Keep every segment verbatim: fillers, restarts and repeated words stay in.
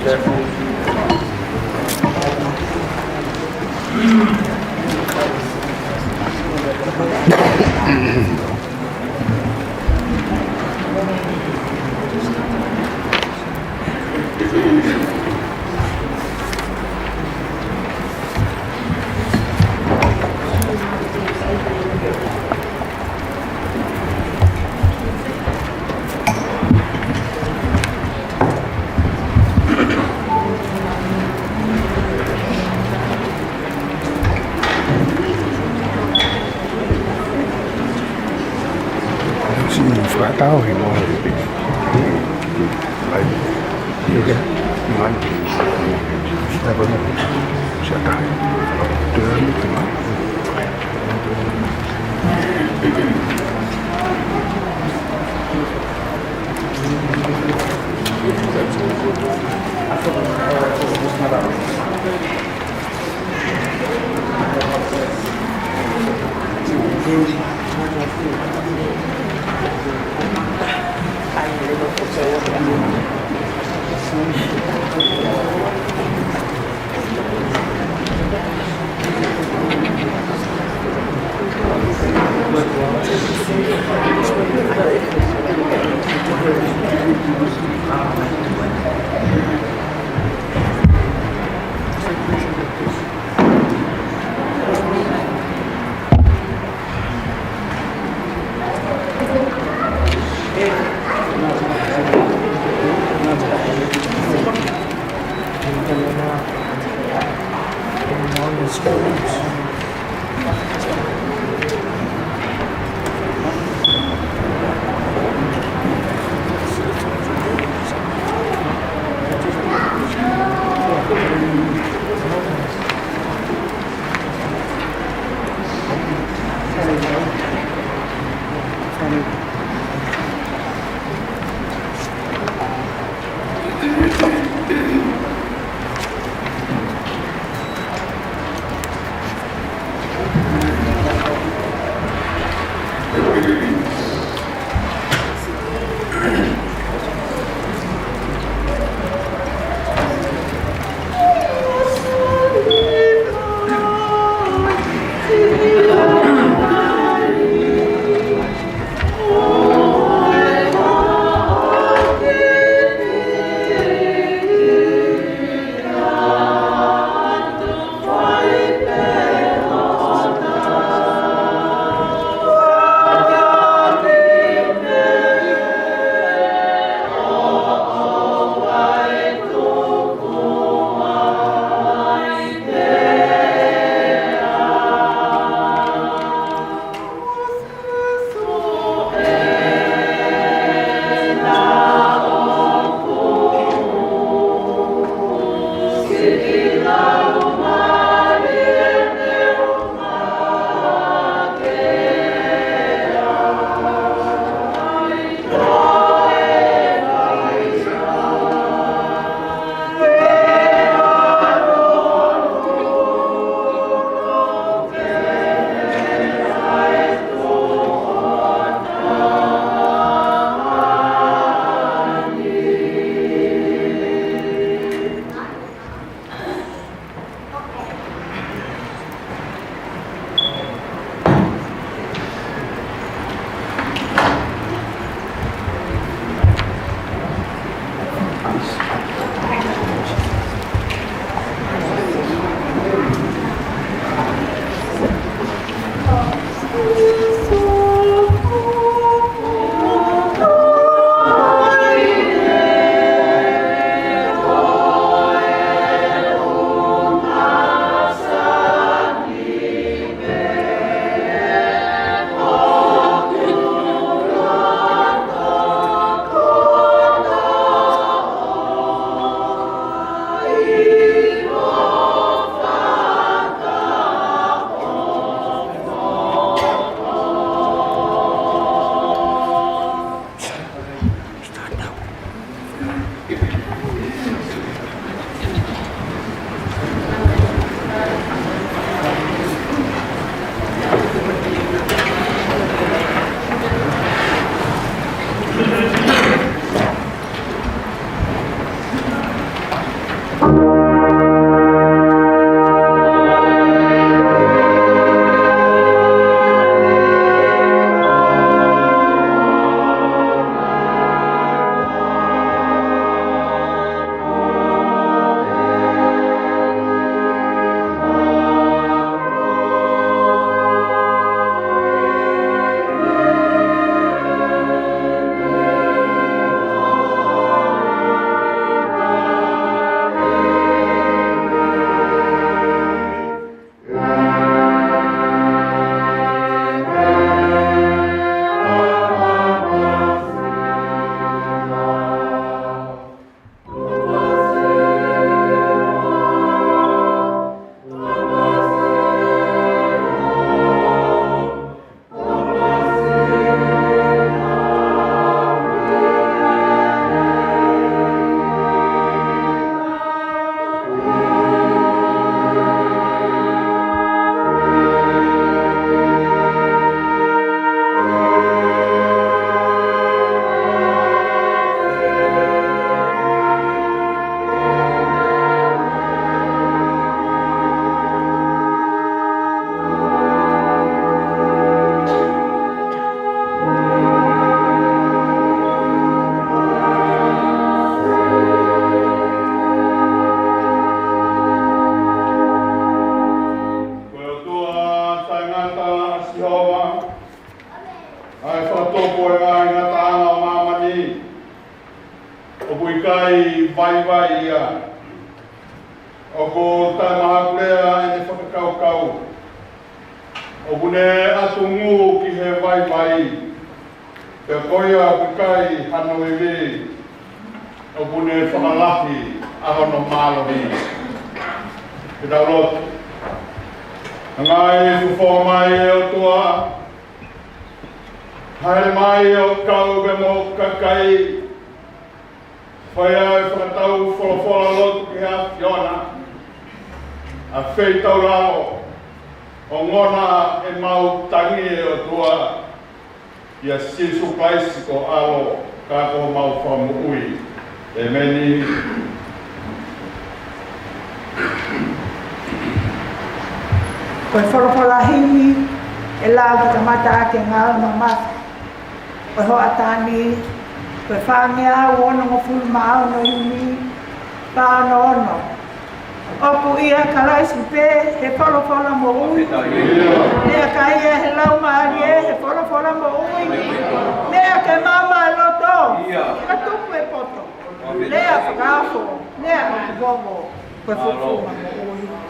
Siʻi fakatau he mohe. Ai. Ia. Mai. Siʻi taha. Tō mai. ʻOku ʻikai vaivai ia. ʻOku taʻemahakulea ʻene fakakaukau. ʻOku ne ʻatungū ki he vaivai. Pea ko ia ʻoku ʻikai hano ivi. ʻOku ne fakalahi ʻa hono mālohi. Ke tau lotu. Hangai fufo mai ʻe ʻOtua. Haere mai ʻo kau pē mo e kakai. Fai ʻa e fakatau folofola lotu ki he ʻAfiona. ʻAfeitaulalo, ongona ʻemau tangi ʻe ʻOtua, ʻia Sīsū Kalaisi ko ho ʻAlo, ka ko homau Fakamoʻui. ʻĒmeni. Ko e folofola himi ʻe lau ke kamata ʻaki e ngaahi mamafa ʻo e hoʻatā ni, ko e fāngeau onongofulu mā ono, himi fā ono ono. ʻOku ʻia Kalaisi pē he folofola moʻui. Meʻa kia ia he laumālie he folofola moʻui. Meʻa ke maama e loto, ka tupu e poto. Lea fakaofo, lea ʻoku vovo, ko e folofola moʻui.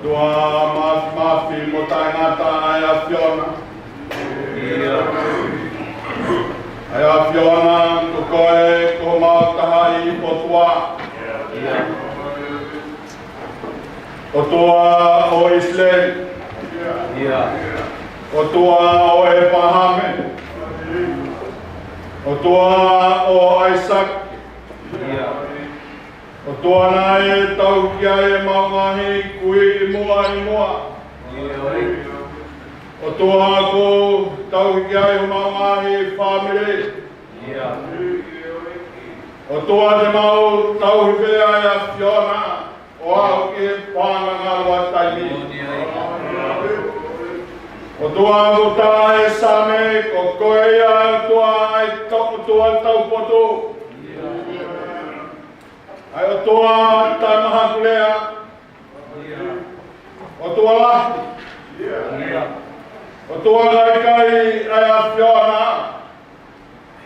ʻOtua māfimafi mo taʻengata ʻa e ʻAfiona. ʻA e ʻAfiona, ko koe ko homau tahaʻi ʻOtua. ʻOtua ʻo ʻIsileli. ʻOtua ʻo ʻĒpalahame. ʻOtua ʻo ʻAisake. ʻOtua naʻe tauhi ai ʻemau ngaahi kui ʻi muʻa ʻi muʻa. ʻOtua kuo tauhi ai homau ngaahi fāmili. ʻOtua, te mau tauhi pē ʻa e ʻAfiona ʻo aʻu ki he paʻanga ngalo ʻa taimi. ʻOtua, ko e Saame, ko koe ia ʻOtua ʻa e to-, ʻOtua taupotu. ʻA e ʻOtua taʻemahakulea. ʻOtua lahi. ʻOtua kaikai ʻa e ʻAfiona.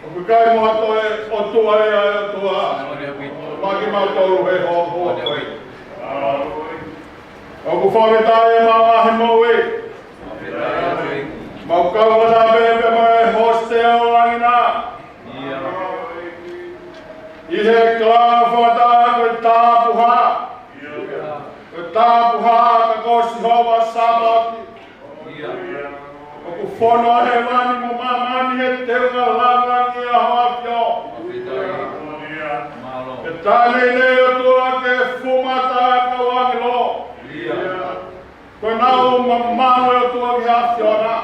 ʻOku ʻikai mo ha toe ʻOtua ia ʻa e ʻOtua. Maʻa kimautolu he houa ko eni. ʻOku fakafetaʻi ʻemau ngaahi moʻui. Mau kau ʻatā pē pea mo e hōsitē ʻo langi na. ʻI he kalanga fakataha ko e tāpuhā. Ko e tāpuhā ka ko Sihova Sāpaoti. ʻOku fono ʻa hēvani mo māmani he teunga langilangi ʻa ho ʻAfio. He taimi ni ʻOtua ke fumata ʻa e kau ʻāngelo. Ko ʻenau mamaʻo ʻOtua ki he ʻAfiona.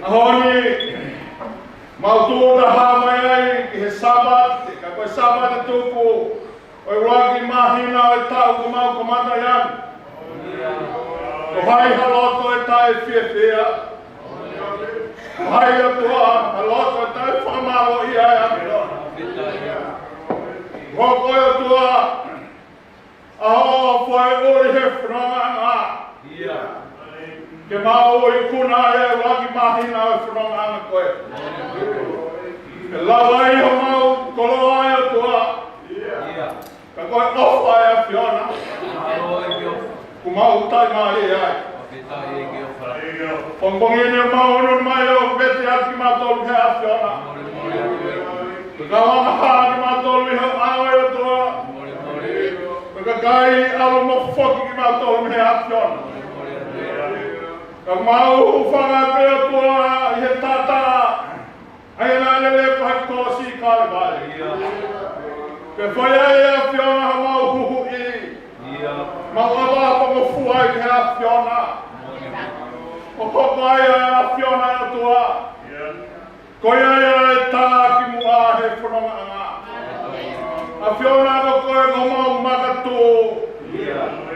ʻAho ni, mau tuʻu taha mai ai ki he Sāpate, ka ko e Sāpate tuku ʻo e ʻuluaki māhina ʻo e taʻu kuo mau kamata ai. Ko hai ha loto ʻe taʻefiefia? Ko hai ʻOtua ha loto ʻe taʻefakamālōʻia ai ʻa e ʻAfiona? Ko koe ʻOtua, ʻa hoʻo foʻi ʻuli he fonongaʻanga. Ke mau ikuna ʻa e ʻuluaki māhina ʻo e fonongaʻanga ko ē. Ke lava ai homau koloa ʻa e ʻOtua. Ka ko e ʻofa ʻa e ʻAfiona ʻoku mau taʻimālie ai. Pongipongi ni ʻoku mau ʻunu mai ʻo vete atu kimautolu ki he ʻAfiona. Ke kau angahala kimautolu ʻi ho ʻao ʻe ʻOtua. Ke kakai ʻalu mo foki kimautolu mei he ʻAfiona. Ka mau hūfanga pē ʻOtua ʻi he taʻataʻa ʻa ia naʻe lele ko e kolosi ʻi Kalevale. Ke fai ai ʻe ʻAfiona homau huhuʻi. Mau ʻapaʻapangofua ai ki he ʻAfiona. ʻO hoko ai ʻa e ʻAfiona ʻOtua. Ko ia ia ʻe tā ki muʻa he fonongaʻanga. ʻAfiona ko koe ko homau makatuʻu.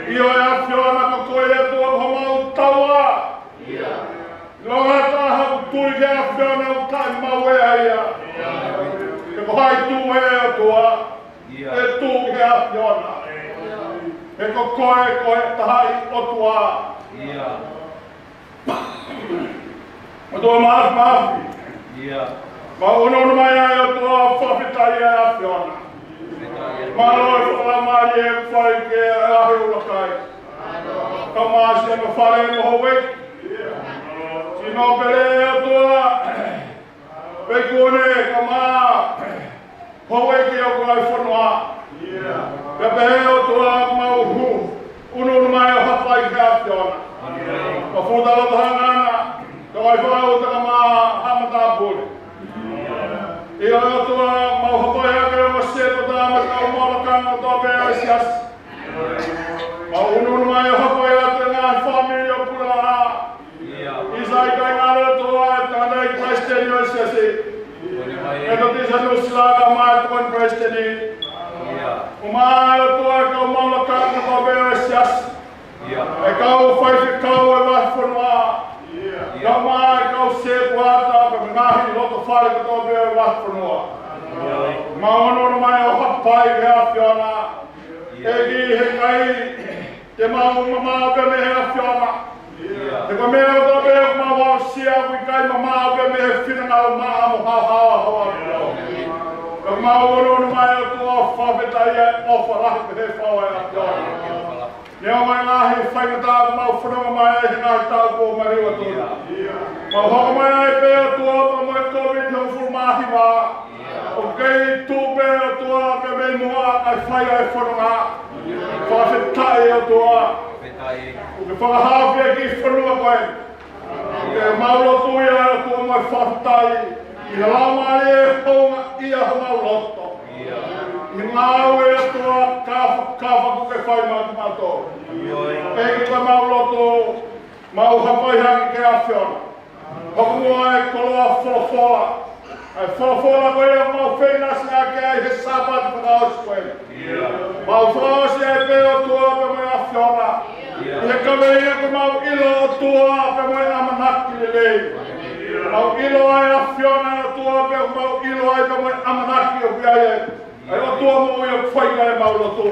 ʻIo ʻe ʻAfiona ko koe ʻOtua ko homau taua. Longa taha ʻoku tui ki he ʻAfiona ʻoku taʻemaueʻia ia. He ko hai tuʻu ʻe ʻOtua, ʻe tuʻu ki he ʻAfiona. He ko koe ko e tahaʻi ʻOtua. ʻOtua māfimafi. Mau ʻunuʻunu mai ai ʻOtua fakafetaʻi ʻa e ʻAfiona. Mālō e fakamālie ʻoku fai ke ʻahi ʻuluaki. Ka māsi ʻa e fale mo houʻeiki. Sino pele ʻOtua. Pekone ka mā. Houʻeiki ʻo e kau fonua. Pea pehē ʻOtua mau hū. ʻUnuʻunu mai ʻo hapai ki he ʻAfiona. Ka futa loto hangana. Ka wai fau ta ka mā hama tāpule. ʻIo ʻOtua mau hapai ake ʻo se ko ta ma kau mau lakanga ʻOtua pē ʻa e siasi. Mau ʻunuʻunu mai ʻo hapai atu e ngaahi fāmili ʻo pula ʻa. ʻIsa ʻikai ngalo ʻOtua e tangataʻeiki palesiteni ʻo e siasi. ʻE toti sa Nuʻusila ka mai ko e palesiteni. ʻO mai ʻOtua e kau mau lakanga ʻOtua pē ʻo e siasi. ʻE kau faifekau ʻo e vahefonua. Ka mai kau setuata pea mo e ngaahi loto fale ʻOtua pē ʻo e vahefonua. Mau ʻunuʻunu mai ʻo hapai ki he ʻAfiona. ʻEiki he ʻikai te mau mamaʻo pē mei he ʻAfiona. He ko e meʻa ʻOtua pē ʻoku mau aʻusia ʻoku ʻikai mamaʻo pē mei he finangalo maʻa mo haohaoa ho ʻAfiona. Ka mau ʻunuʻunu mai ʻOtua ʻo fakafetaʻi ʻa e ʻofa lahi pehē fau ʻa e ʻAfiona. Neongo e ngaahi faingataʻa ʻoku mau fononga mai ai he ngaahi taʻu kuo maliu atu. Mau hoko mai ai pē ʻOtua pea mo e Kōviti hongofulu mā hiva. ʻOku kei tuʻu pē ʻOtua pē mei muʻa kae fai ai e fononga. Fakafetaʻi ʻOtua. ʻOku ke fakahaofi e kiʻi fonua ko eni. Ke mau lotu ia ʻOtua mo e fakafetaʻi. ʻI he Laumālie houngaʻia homau loto. ʻI he ngāue ʻOtua kāfakafa ʻoku ke fai maʻa kimautolu. ʻEiki, ko ʻemau lotu, mau hapai hake ki he ʻAfiona. Hoko muʻa e koloa folofola. ʻA e folofola ko ia ʻoku mau feinasi hake ai he Sāpate fakaʻosi ko eni. Mau fakaʻosi ai pē ʻOtua pea mo e ʻAfiona. ʻI he kaveinga ʻoku mau ʻilo ʻOtua pea mo e ʻamanaki lelei. Mau ʻilo ai ʻAfiona ʻOtua pea mau ʻilo ai pea mo e ʻamanaki ʻoku ʻi ai e ʻOtua moʻui ʻoku fai ai ʻemau lotu.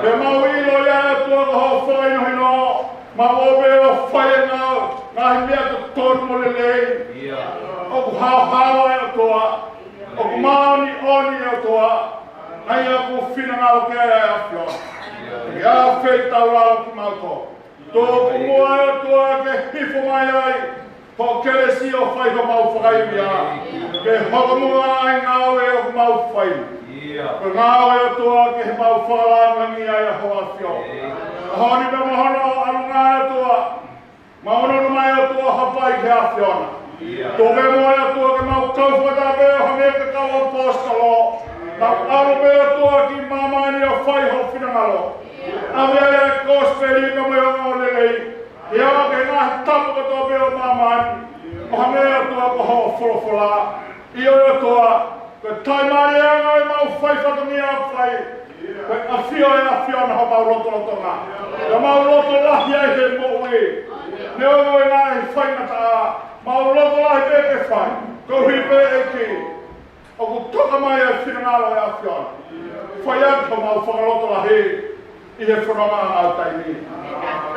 Pea mau ʻilo ia ʻOtua ko hoʻo fakahinohino. Mau ō pē ʻo fai e ngā-, ngaahi meʻa totonu mo lelei. ʻOku haohaoa ʻOtua. ʻOku māʻoniʻoni ʻOtua. ʻA ia ʻoku finangalo ki ai ʻa e ʻAfiona. Ke ʻafeitaulalo kimautolu. Tuku muʻa ʻOtua ke hifo mai ai hoʻo kelesi ʻo fai homau fakaivia. Ke hoko muʻa ʻa e ngāue ʻoku mau fai. Ko e ngāue ʻOtua ke mau fakalāngilangi ai ʻa hoʻo ʻAfio. ʻAho ni pea mo hono ʻalunga ʻOtua. Mau ʻunuʻunu mai ʻOtua hapai ki he ʻAfiona. Tuku muʻa ʻOtua ke mau kau fakataha pē ʻo hangē ko e kau ʻaposetolo. Mau ʻalu pē ʻOtua ki māmani ʻo fai ho finangalo. ʻAve ai e kosipeli pea mo e ongoongolelei. ʻI he ngaahi tapa kotoa pē ʻo māmani. ʻO hangē ʻOtua ko hoʻo folofola. ʻIo ʻOtua, ko e taimālie ange ʻemau fai fatongia ʻoku fai. Ko e ʻafio ʻa e ʻAfiona homau lotolotonga. Pea mau loto lahi ai he moʻui. Neongo e ngaahi faingataʻa, mau loto lahi pē ke fai. Koeʻuhi pē ʻEiki, ʻoku toka mai e finangalo ʻo e ʻAfiona. Fai atu homau fakalotolahi ʻi he fononga ʻa e taimi ni.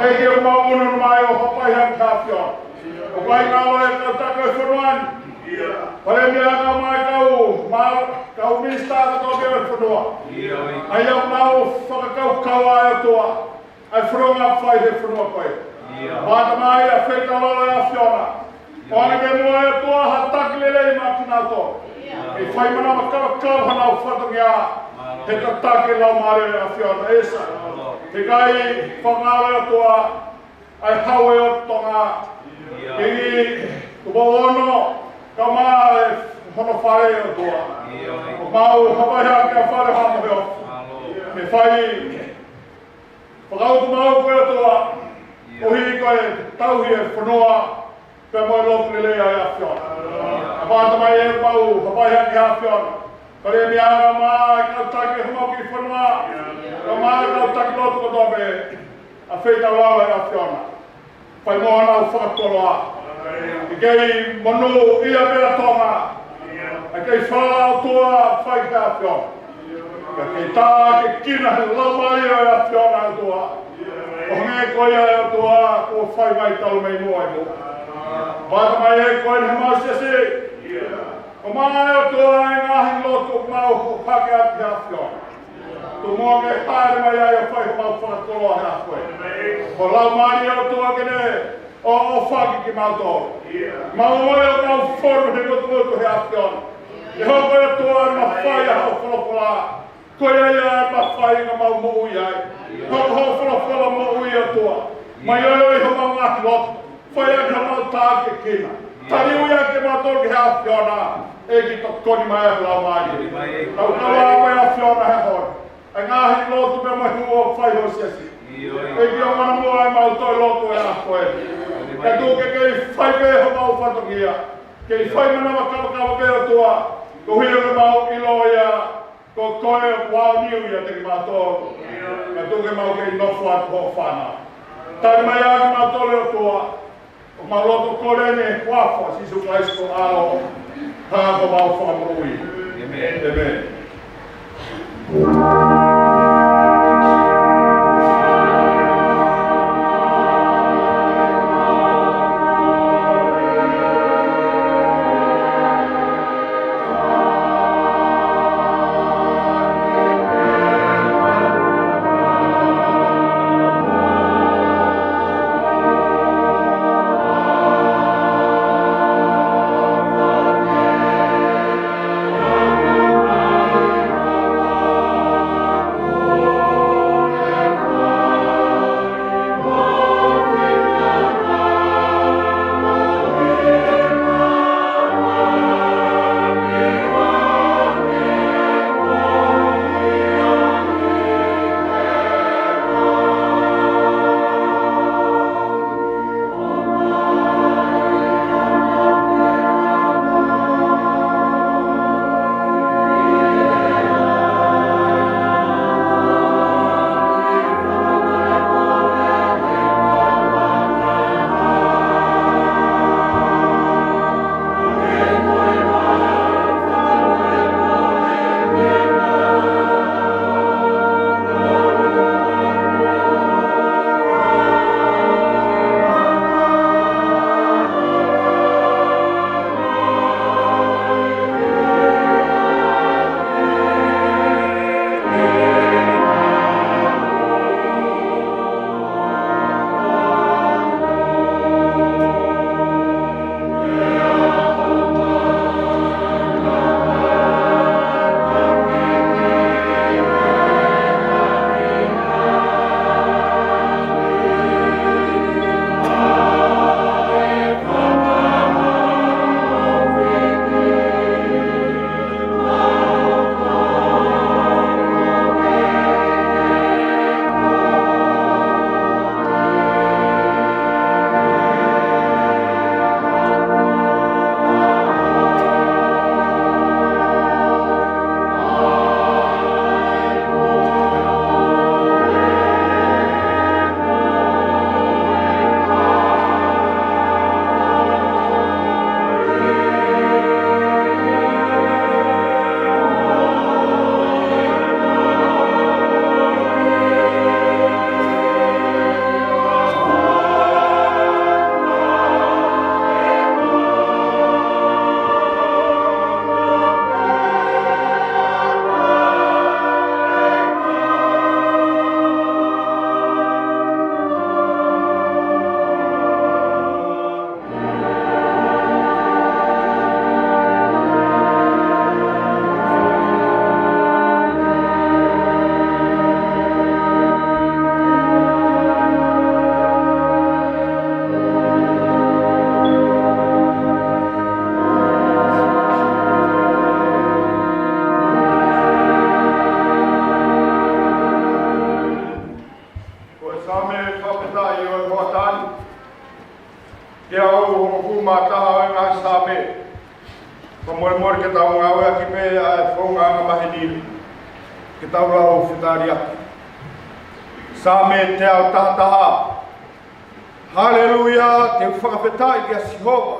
ʻEiki, ʻoku mau ʻunuʻunu mai ʻo hapai hake ki he ʻAfiona. ʻOku ʻi ai ngalo e kau taki ʻo e fonua ni. Palēmia kae ʻumaʻā e kau, ma-, kau minisitā kotoa pē ʻo e fonua. ʻA ia ʻoku mau fakakaukau ai ʻOtua. ʻA e fononga ʻoku fai he fonua ko ē. ʻIo. Mātā mai ʻafeitaulalo ʻa e ʻAfiona. ʻOange pē muʻa ʻOtua ha taki lelei maʻa kinautolu. ʻE fai manavakavakava honau fatongia. He tataki e Laumālie ʻo e ʻAfiona ʻe sa. He ʻikai fakangalo ʻOtua ʻa e hau ʻo Tonga. ʻIo. ʻI Tupou Ono, kae ʻumaʻā e hono fale ʻOtua. ʻIo. ʻOku mau hapai hake ki he fale hamo heo. He fai fakautu mau ko e ʻOtua, ʻio, koeʻuhi ko e tauhi e fonua, pea mo e lotu lelei ʻa e ʻAfiona. ʻA e mātā mai ʻoku mau hapai hake ki he ʻAfiona. Palēmia kae ʻumaʻā e kau taki homau kiʻi fonua, kae ʻumaʻā e kau taki lotu kotoa pē, ʻafeitaulalo ʻa e ʻAfiona. Fai muʻa honau fakakoloa. ʻE kei monūʻia pē ʻa Tonga. ʻE kei falala ʻOtua fai ki he ʻAfiona. Ka ke tākiekina he Laumālie ʻo e ʻAfiona ʻOtua. ʻO hangē ko ia ʻOtua kuo fai mai talu mei muʻa ʻi muʻa. Mātā mai ʻEiki ko eni homau siasi. ʻOmai ʻOtua e ngaahi lotu mau hake atu ki he ʻAfiona. Tuku muʻa ke haere mai ai ʻo fai homau fakakoloa he ʻaho ko ē. Ko e Laumālie ʻOtua ke ne ʻoʻofaki kimautolu. Mau ō ʻo mau fonu he lotu ʻOtua he ʻAfiona. ʻE hoko ʻOtua ʻa e mafai ʻa hoʻo folofola. Ko ia ia ʻa e mafai ʻoku mau moʻui ai. Hoko hoʻo folofola moʻui ʻOtua. Mai ʻoiʻoi homau ngaahi lotu. Fai ʻaki homau tākiekina. Tali ui ʻaki kimautolu ki he ʻAfiona. ʻEiki tokoni mai ʻa e Laumālie. Tau kau ā mai ʻAfiona he ʻaho ni. ʻA e ngaahi lotu pea mo e hū ʻoku fai ho siasi. ʻEiki ʻoua naʻa muʻa ʻemau toe lotu he ʻaho ko eni. Ka tuku ke kei fai pē homau fatongia. Kei fai manavakavakava pē ʻOtua. Koeʻuhi ʻoku mau ʻilo ia. Ko koe ʻoku aoniu ʻiate kimautolu. Ka tuku ke mau kei nofo atu ho fānau. Tali mai ʻa kimautolu ʻOtua. ʻOku mau lotu kole ʻi he huafa ʻo Sīsū Kalaisi ko ho ʻAlo, ka ko homau Fakamoʻui. ʻĒmeni. ʻĒmeni. Saame, fakafetaʻi ʻo e hoʻatā ni. Ke ʻaʻau hongofulu mā taha ʻo e ngaahi Saame. Fakamolemole ke tau ngāueʻaki pē ʻa e founga angamaheni ke tau lau fetaliʻaki. Saame teau taha taha. Haleluia, te u fakafetaʻi kia Sihova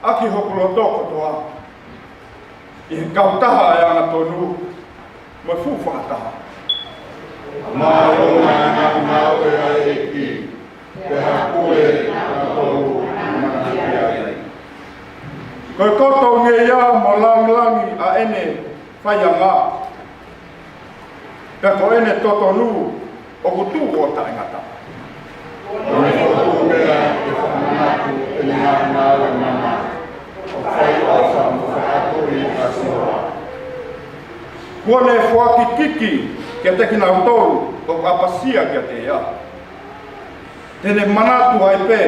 ʻaki hoku loto kotoa, ʻi he kautaha ʻo e angatonu mo e fuʻu fakataha. Mālō e ngaahi ngāue ʻa e ʻEiki, pea hā pule ʻa e tolu ʻoku nau manako ki ai. Ko e koto ngeia mo langilangi ʻa ʻene faiʻanga, pea ko ʻene totonu ʻoku tuʻu ʻo taʻengata. Ko ʻene fokotuʻu pea ke fakamanatu ʻene ngaahi ngāue mana, ʻoku fai ʻofa mo fakaʻatuli ʻa Sihova. Kuo ne foaki kiki kiate kinautolu ʻoku ʻapasia kiate ia. Te ne manatu ai pē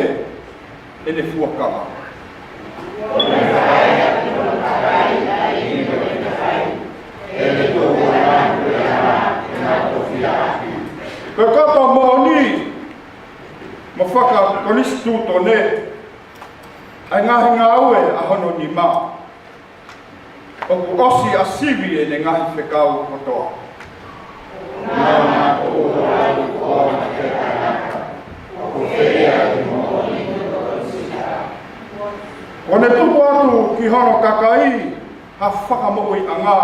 ʻene fuakava. Ko e koto moʻoni mo fakakonisitūtone ʻa e ngaahi ngāue ʻa hono nima. ʻOku ʻosi ʻa sivi ʻene ngaahi fekau kotoa. Kuo ne tuku atu ki hono kakai ha fakamoʻuiʻanga.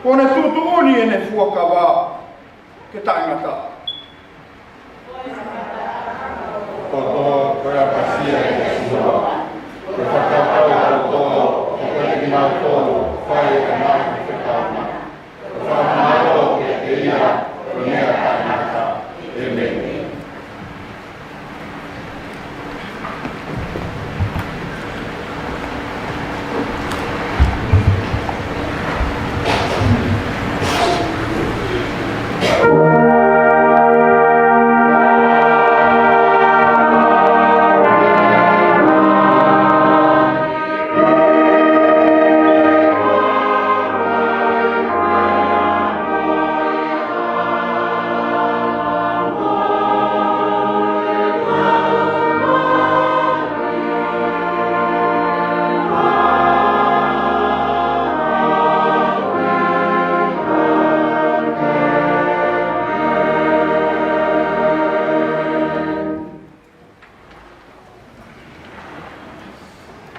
Kuo ne tuʻutuʻuni ʻene fuakava ke taʻengata. Kotoa ko e ʻapasia ʻia Sihova. Ko e fakakaukau kotoa ʻo kinautolu ʻoku fai ʻa e ngaahi fekau na. Ko e fakamālō kiate ia ʻo meʻa taʻengata. ʻĒmeni.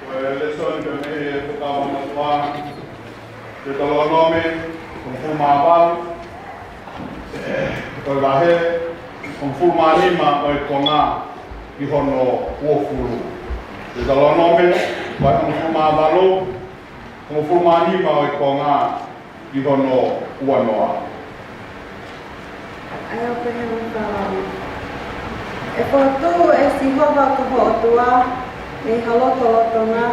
Ko e lēsoni pē mei he Fuakava Motuʻa, Teutalōnome hongofulu mā valu, ko e vahe hongofulu mā nima ʻo e konga ki hono uofulu. Teutalōnome vahe hongofulu mā valu, hongofulu mā nima ʻo e konga ki hono uanoa. ʻA ia ʻoku pehē mai ʻa e folofola: ʻE fokotuʻu ʻe Sihova ko ho ʻOtua mei ho lotolotonga,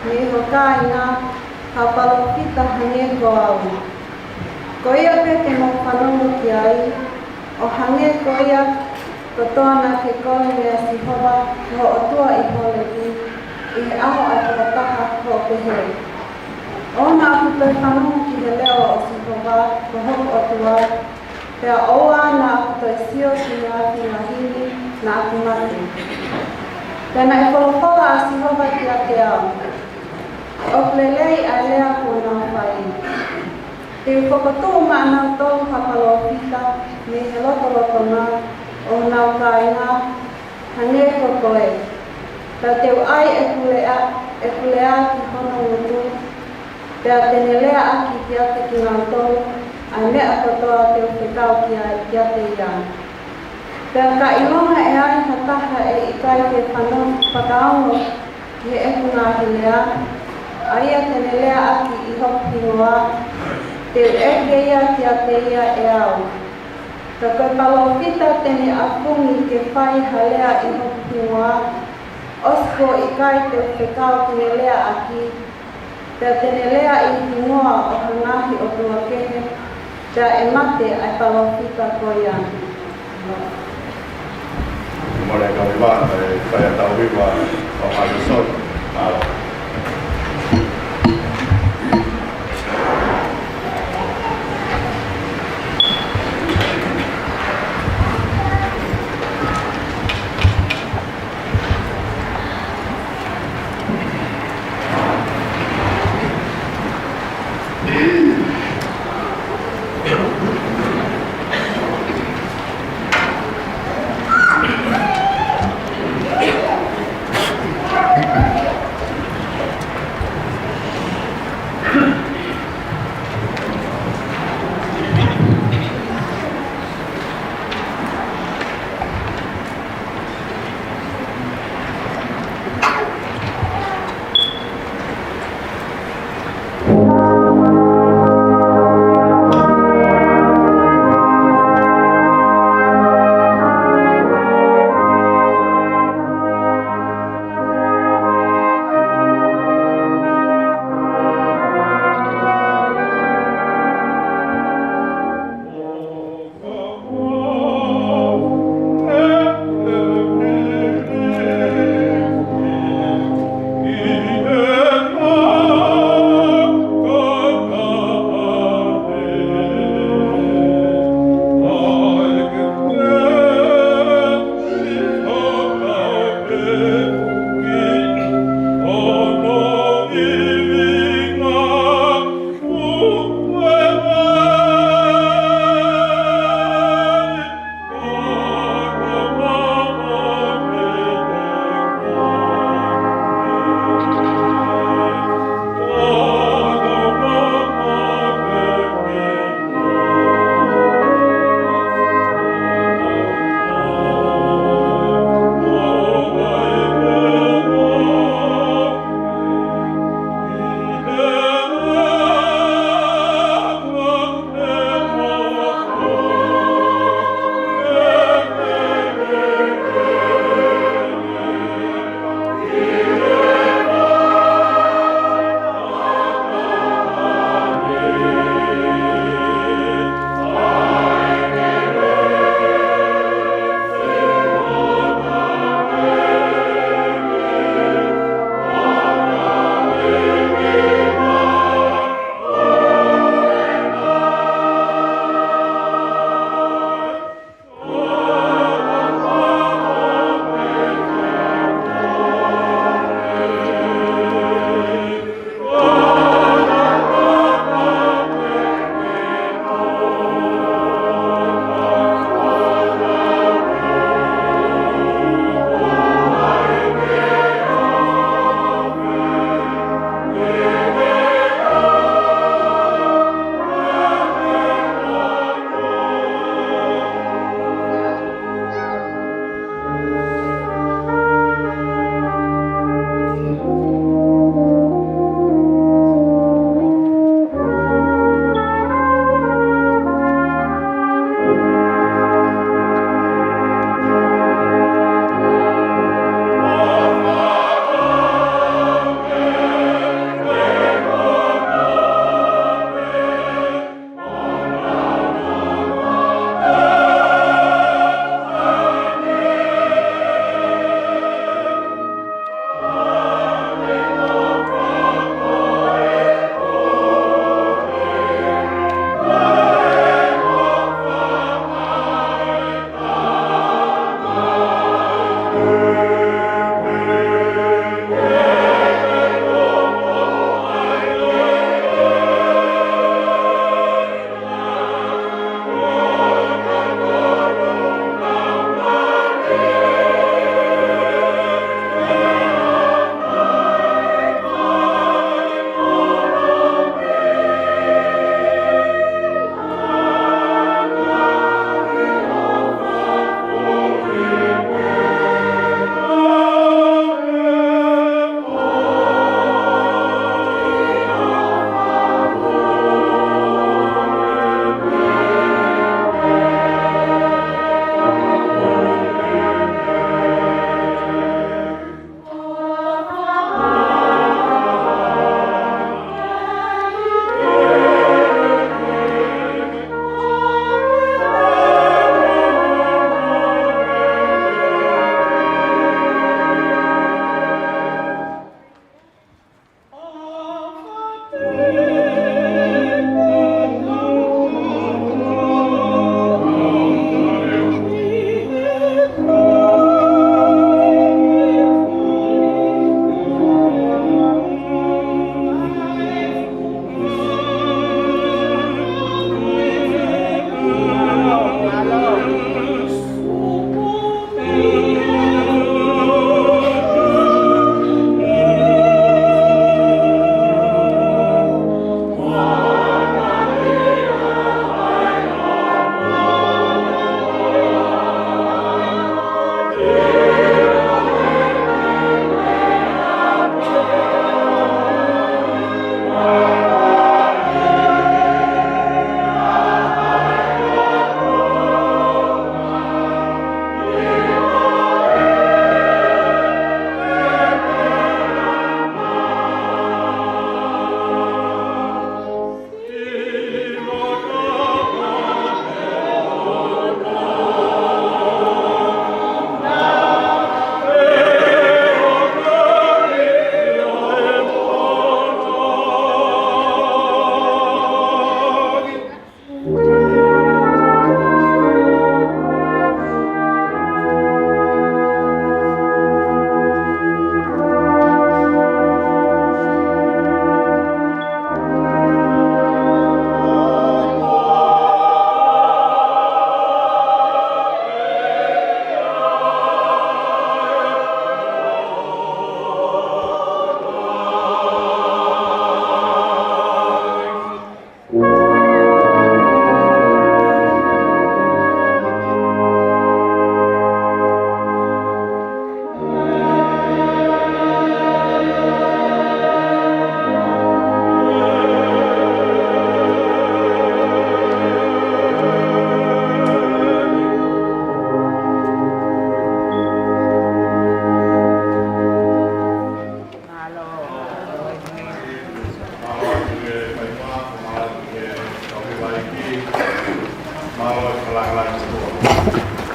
mei ho kāinga, ha palōfita hangē ko au. Ko ia pē te mou fanongo ki ai, ʻo hangē ko ia kotoa naʻa ke kole meia Sihova ko ho ʻOtua ʻi Holepi, ʻi he ʻaho ʻa e tokotaha, ʻo pehē: ʻOua naʻa ku toe fanongo ki he leʻo ʻo Sihova ko hoku ʻOtua, pea ʻoua naʻa ku toe sio ki he ngaahi lahi ni, naʻa ku mate. Pea naʻe folofola ʻa Sihova kiate au: ʻOku lelei ʻa e lea kuo nau fai. Te u fokotuʻu maʻanautolu ha palōfita mei he lotolotonga ʻo honau kāinga, hangē ko koe. Pea te u ʻai ʻeku lea, ʻeku lea ki hono ngutu, pea te ne leaʻaki kiate kinautolu ʻa e meʻa kotoa te u fekau ki ai, kiate ia. Pea ka ʻilonga ʻe ai ha taha ʻe ʻikai ke fanongo, fakaongo ki heʻeku ngaahi lea, ʻa ia te ne leaʻaki ʻi hoku hingoa, te u ʻeke ia kiate ia ʻe au. Ka ko e palōfita te ne ʻafungi ke fai ha lea ʻi hoku hingoa, ʻosi kuo ʻikai te u fekau ke ne leaʻaki, pea te ne lea ʻi he hingoa ʻo ha ngaahi ʻotua kehe, pea ʻe mate ʻa e palōfita ko ia. Mole ka viva, e fai a tau viva, o Harrison. Mālō.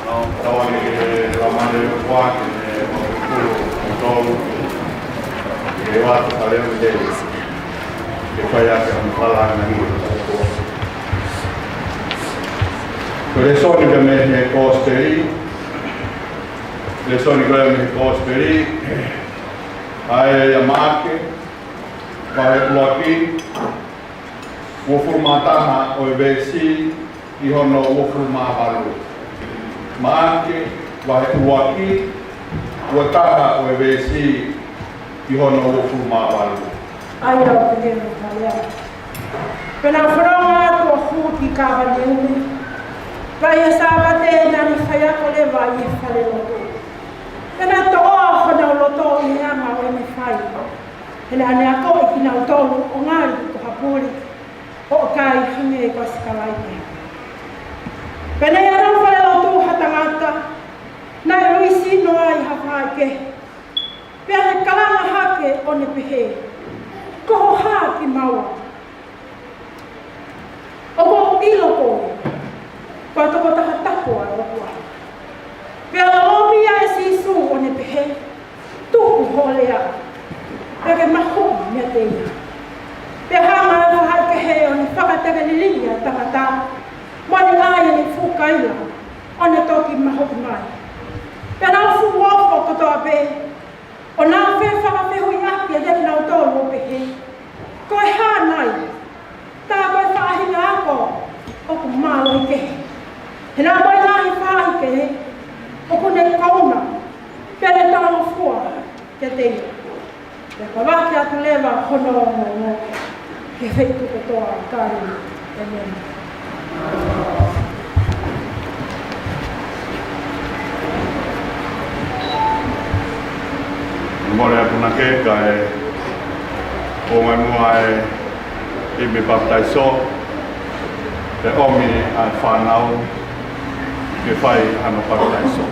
Tauange ki he Laumālie ʻo e ʻOtua ke ne fakafulu kimoutolu. Ke ʻoatu ʻa e leʻo ni ke fai ʻaki ʻa e palani. Ko e lēsoni ko ē mei he Kosipeli. Lēsoni ko ē mei he Kosipeli. ʻA ia ʻia Maʻake, vahe ʻuluaki, uofulu mā taha ʻo e veesi ki hono uofulu mā valu. Maʻake, vahe ʻuluaki, ua taha ʻo e veesi ki hono uofulu mā valu. ʻA ia ʻoku pehē ʻa e lea. Pea naʻa nau fononga atu ʻo hū ki Kāpaneume. Pea ʻi he Sāpate naʻa ne faiako leva ʻi he falelotu. Pea naʻe toʻoa honau loto ʻi he anga ʻo ʻene fai. He naʻa ne akoʻi kinautolu ʻo ngali ko ha puli, ʻo kai hangē ko ha sikalaipe. Pea naʻe ʻi honau falelotu ha tangata naʻe ui sino ai ha faʻahikehe. Pea ne kalanga hake ʻo ne pehē, Ko ho hā kimaua? ʻOku ou ʻilo koe ko e Tokotaha Tapu ʻa e ʻOtua. Pea lolomi ʻa Sīsū ʻo ne pehē, Tuku hoʻo lea, pea ke mahuʻi meiate ia. Pea hanga ʻe he faʻahikehe ʻo ne fakatekeliliʻi ʻa e tangata, mo ne ʻai ʻene fuʻu kaila, ʻo ne toki mahuʻi mai. Pea nau fuʻu ofo kotoa pē, ʻo nau fefakafehuʻiʻaki ʻiate kinautolu ʻo pehē, Ko e hā nai? Tā ko e faʻahinga ako ʻoku mālohi kehe. He naʻa mo e ngaahi faʻahikehe ʻoku ne kouna, pea ne talangofua kiate ia. Pea ka vake atu leva hono ongoongo ki he feituʻu kotoa ʻo Kāleli. ʻĒmeni. Mole ʻa e punake kae ʻoange muʻa e himi papitaiso, pea ʻomi ʻa e fānau ke fai hano papitaiso.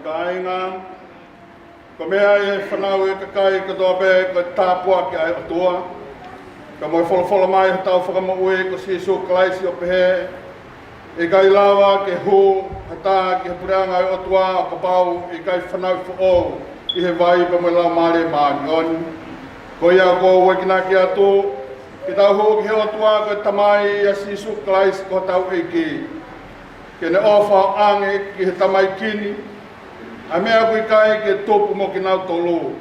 Kāinga, ko e meʻa ʻi he fanauʻi ʻa e kakai kotoa pē ko e tāpuaki ʻa e ʻOtua. Ka mo e folofola mai hotau Fakamoʻui ko Sīsū Kalaisi ʻo pehē, ʻe ʻikai lava ke hū ha taha ki he puleʻanga ʻo e ʻOtua ʻo kapau ʻe ʻikai fanauʻi foʻou ʻi he vai pea mo e Laumālie Māʻoniʻoni. Ko ia ʻoku ou enginaki atu, Ke tau hū ki he ʻOtua ko e Tamai, ʻia Sīsū Kalaisi ko hotau ʻEiki. Ke ne ʻofa ʻo ʻoange ki he tamaiki ni ʻa e meʻa ʻoku ʻikai ke tupu mo kinautolu,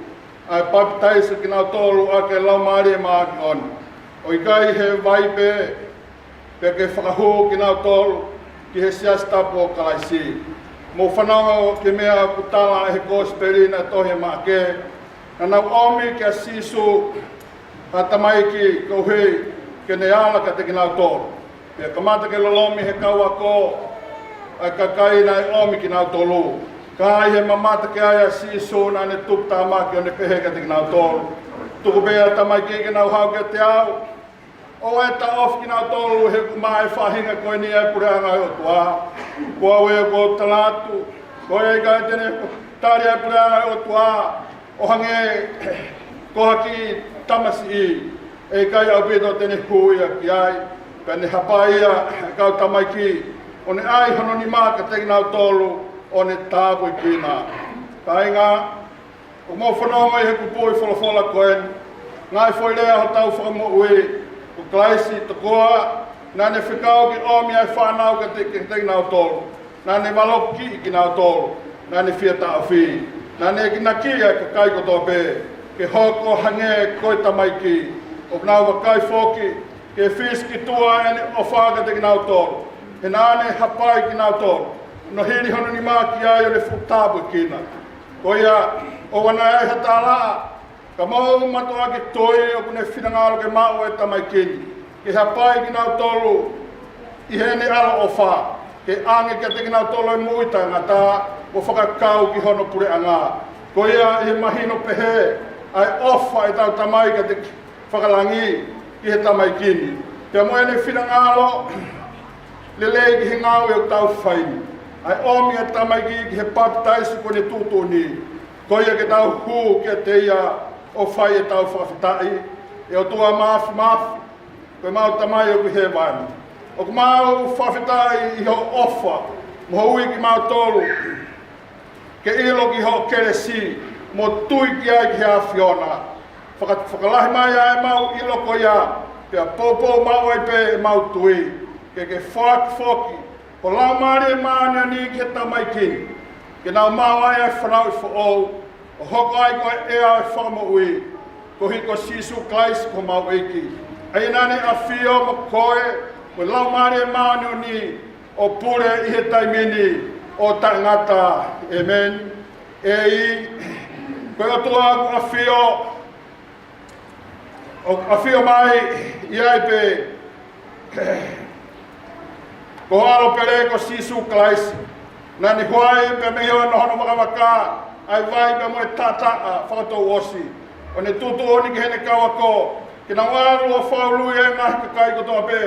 ʻa e papitaiso kinautolu ʻaki e Laumālie Māʻoniʻoni, ʻo ʻikai he vai pē, pea ke fakahū kinautolu ki he Siasi Tapu ʻo Kalaisi. Mou fanongo ki he meʻa ʻoku tala ʻe he Kosipeli naʻe tohi ʻe Maʻake. Naʻa nau ʻomi kia Sīsū ha tamaiki koeʻuhi ke ne ala kiate kinautolu. Pea kamata ke lolomi ʻe he kau ako ʻa e kakai naʻe ʻomi kinautolu. Ka ʻi he mamata ki ai ʻa Sīsū, naʻa ne tuputāmaki ʻo ne pehē kiate kinautolu, Tuku pē ʻa e tamaiki ke nau haʻu kiate au, ʻoua ʻe taʻofi kinautolu, he ʻoku maʻa e faʻahinga ko eni ʻa e Puleʻanga ʻo e ʻOtua. Ko au ē ʻoku ou tala atu, ko ia ʻe ʻikai te ne tali ʻa e Puleʻanga ʻo e ʻOtua ʻo hangē ko ha kiʻi tamasiʻi, ʻe ʻikai ʻaupito te ne hū ia ki ai. Pea ne hapai ʻa e kau tamaiki, ʻo ne ʻai hono nima kiate kinautolu, ʻo ne tāpuekina. Kāinga, ʻoku mou fanongo ʻi he kupuʻi folofola ko eni, ngaahi foʻi lea hotau Fakamoʻui ko Kalaisi, tokoa naʻa ne fekau ke ʻomi ʻa e fānau kiate, kiate kinautolu, naʻa ne valokiʻi kinautolu, naʻa ne fie taʻofi, naʻa ne enginaki ʻa e kakai kotoa pē ke hoko hangē ko e tamaiki. ʻOku nau vakai foki ki he fisi ki tuʻa ʻene ʻofa kiate kinautolu, he naʻa ne hapai kinautolu, ʻo ne hili hono nima ki ai ʻo ne fuʻu tāpuekina. Ko ia, ʻoua naʻa ʻi ai ha tālaʻa, ka mou mātuʻaki tui ʻoku ne finangalo ke maʻu ʻa e tamaiki ni, ke hapai kinautolu ʻi heʻene ʻaloʻofa, ke ʻoange kiate kinautolu ʻa e moʻui taʻengata, ʻo fakakau ki hono puleʻanga. Ko ia, ʻi he mahino pehē ʻa e ʻofa ʻetau Tamai kiate ki-, fakalangi ki he tamaiki ni, pea mo ʻene finangalo lelei ki he ngāue ʻoku tau fai ni, ʻa e ʻomi ʻa e tamaiki ki he papitaiso ko ʻene tuʻutuʻuni. Ko ia ke tau hū kiate ia ʻo fai ʻetau fakafetaʻi. ʻE ʻOtua Māfimafi, ko ʻemau Tamai ʻoku ʻi hēvani, ʻoku mau fakafetaʻi ʻi hoʻo ʻofa mo hoʻo ui kimautolu ke ʻilo ki hoʻo kelesi mo tui ki ai ki he ʻAfiona. Faka-, fakalahi mai ʻa ʻemau ʻilo ko ia, pea poupou maʻu ai pē ʻemau tui, ke ke foaki foki ho Laumālie Māʻoniʻoni ki he tamaiki ni, ke nau maʻu ai ʻa e fanauʻi foʻou, ʻo hoko ai ko e ʻea ʻo e fakamoʻui, koeʻuhi ko Sīsū Kalaisi ko homau ʻEiki. ʻA ia naʻa ne ʻafio mo koe mo e Laumālie Māʻoniʻoni, ʻo pule ʻi he taimi ni ʻo taʻengata. ʻĒmeni. ʻEiki, ko e ʻOtua ʻoku ʻafio, ʻoku ʻafio mai ʻi ai pē ko ho ʻAlo pele ko Sīsū Kalaisi. Naʻa ne huai pea mei hono, hono vakavaka ʻa e vai pea mo e taʻataʻa fakatouʻosi, ʻo ne tuʻutuʻuni ki heʻene kau ako ke nau ʻalu ʻo fakaului ʻa e ngaahi kakai kotoa pē,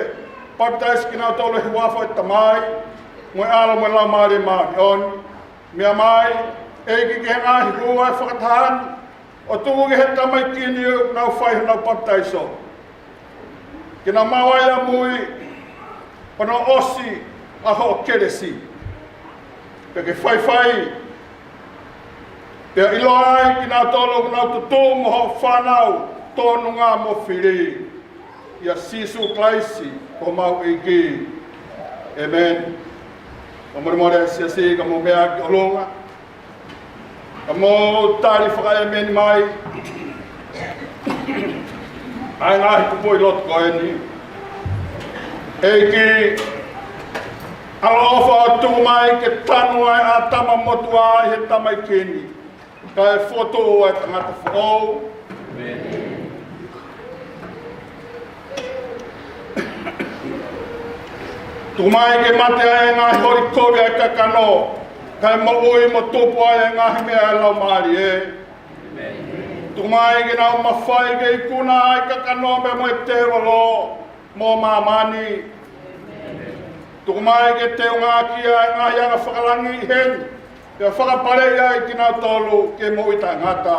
papitaiso kinautolu ʻi he huafa ʻo e Tamai, mo e ʻAlo, mo e Laumālie Māʻoniʻoni. Meʻa mai, ʻEiki, ki he ngaahi hua ʻo e fakataha ni, ʻo tuku ki he tamaiki ni ʻoku nau fai honau papitaiso, ke nau maʻu ai ʻamui hono ʻosi ʻa hoʻo kelesi, pea ke faifai pea ʻiloa ai kinautolu ʻoku nau tutuʻu mo hoʻo fānau tōnunga mo fili, ʻia Sīsū Kalaisi ko homau ʻEiki. ʻĒmeni. Ka mou molemole ʻa e siasi, ka mou meʻa ki ʻolunga, ka mou tali fakaʻēmeni mai ʻa e ngaahi kupuʻi lotu ko eni. ʻEiki, ʻaloʻofa ʻo tuku mai ke tanu ʻa e ʻātama motuʻa ʻi he tamaiki ni, kae fokotuʻu ʻa e tangata foʻou. Tuku mai ke mate ʻa e ngaahi holi kovi ʻa e kakano, kae moʻui mo tupu ʻa e ngaahi meʻa ʻa e Laumālie. Tuku mai ke nau mafai ke ikuna ʻa e kakano pea mo e tēvolo mo māmani. Tuku mai ke teungaʻaki ʻa e ngaahi anga fakalangi ʻi heni, pea fakapaleʻi ai kinautolu ki he moʻui taʻengata.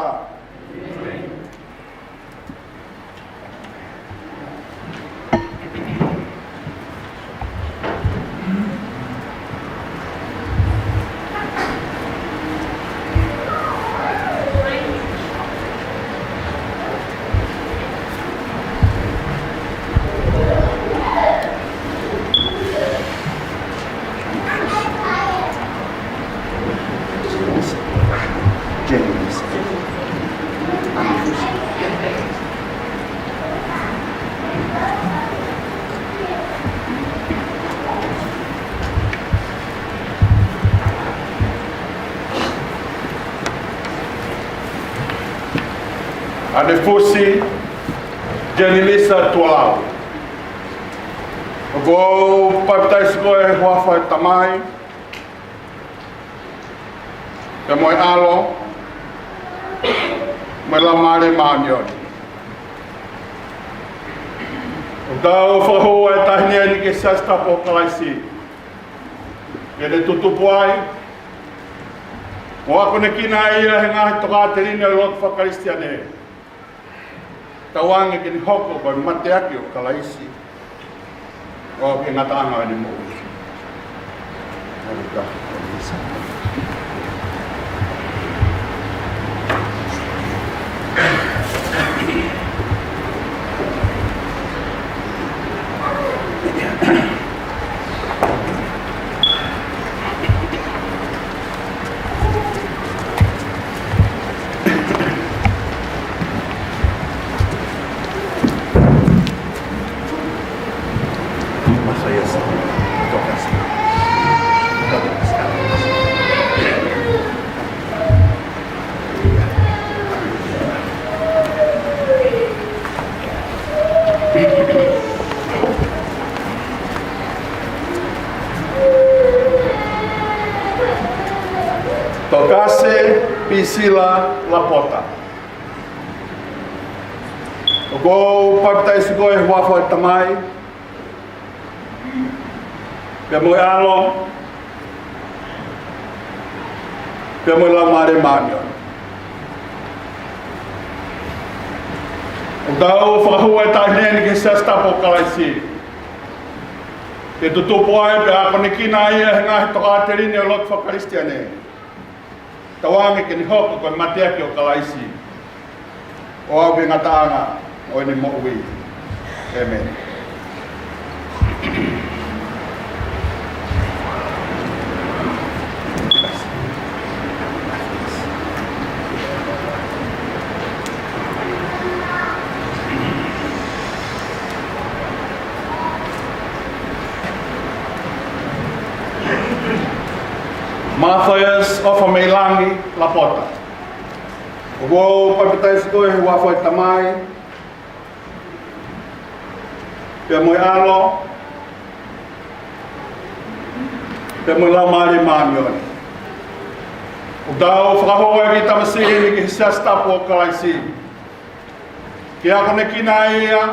Anefusi Jenilisa Tualau. ʻOku ou papitaiso koe ʻi he huafa ʻo e Tamai, pea mo e ʻAlo, mo e Laumālie Māʻoniʻoni. ʻOku tau fakahū ʻa e taʻahine ni ki he Siasi Tapu ʻo Kalaisi, ke ne tutupu ai, ʻo akonekina ai ia ʻi he ngaahi tokāteline ʻo e lotu fakakalisitiane, tauange ke ne hoko ko e mateaki ʻo Kalaisi, ʻo aʻu ki he ngataʻanga ʻo ʻene moʻui. Tokase Pisila Lapota. ʻOku ou papitaiso koe ʻi he huafa ʻo e Tamai, pea mo e ʻAlo, pea mo e Laumālie Māʻoniʻoni. ʻOku tau fakahū ʻa e taʻahine ni ki he Siasi Tapu ʻo Kalaisi, ke tutupu ai pea akonekina ai ia ʻi he ngaahi tokāteline ʻo e lotu fakakalisitiane, tauange ke ne hoko ko e mateaki ʻo Kalaisi, ʻo aʻu ki he ngataʻanga ʻo ʻene moʻui. ʻĒmeni. Mathias ʻOfameilangi Lapota. ʻOku ou papitaiso koe ʻi he huafa ʻo e Tamai, pea mo e ʻAlo, pea mo e Laumālie Māʻoniʻoni. ʻOku tau fakahū ʻa e kiʻi tamasiʻi ni ki he Siasi Tapu ʻo Kalaisi, ke akonekina ai ia,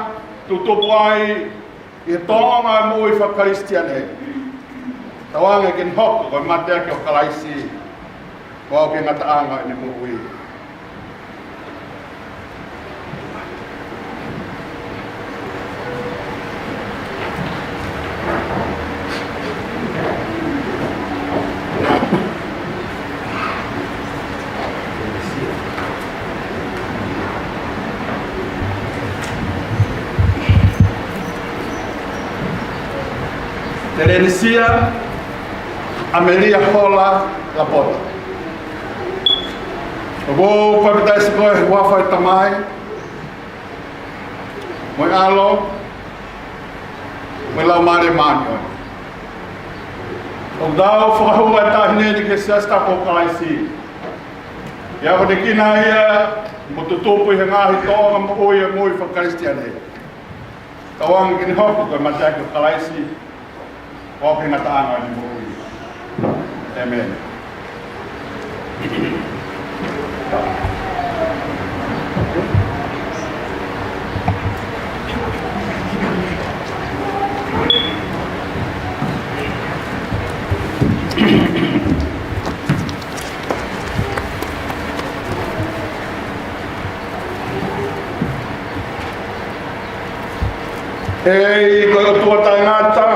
tutupu ai ʻi he tōʻonga moʻui fakakalisitiane, tauange ke ne hoko ko e mateaki ʻo Kalaisi, ʻo aʻu ki he ngataʻanga ʻo ʻene moʻui. Telenisia ʻAmelia Hola Lapota. ʻOku ou papitaiso koe ʻi he huafa ʻo e Tamai, mo e ʻAlo, mo e Laumālie Māʻoniʻoni. ʻOku tau fakahū ʻa e taʻahine ni ki he Siasi Tapu ʻo Kalaisi, ke akonekina ai ia mo tutupu ʻi he ngaahi tōʻonga moʻui ʻo e moʻui fakakalisitiane, tauange ke ne hoko ko e mateaki ʻo Kalaisi, ʻo aʻu ki he ngataʻanga ʻo ʻene moʻui. ʻĒmeni. ʻEiki ko e ʻOtua taʻengata,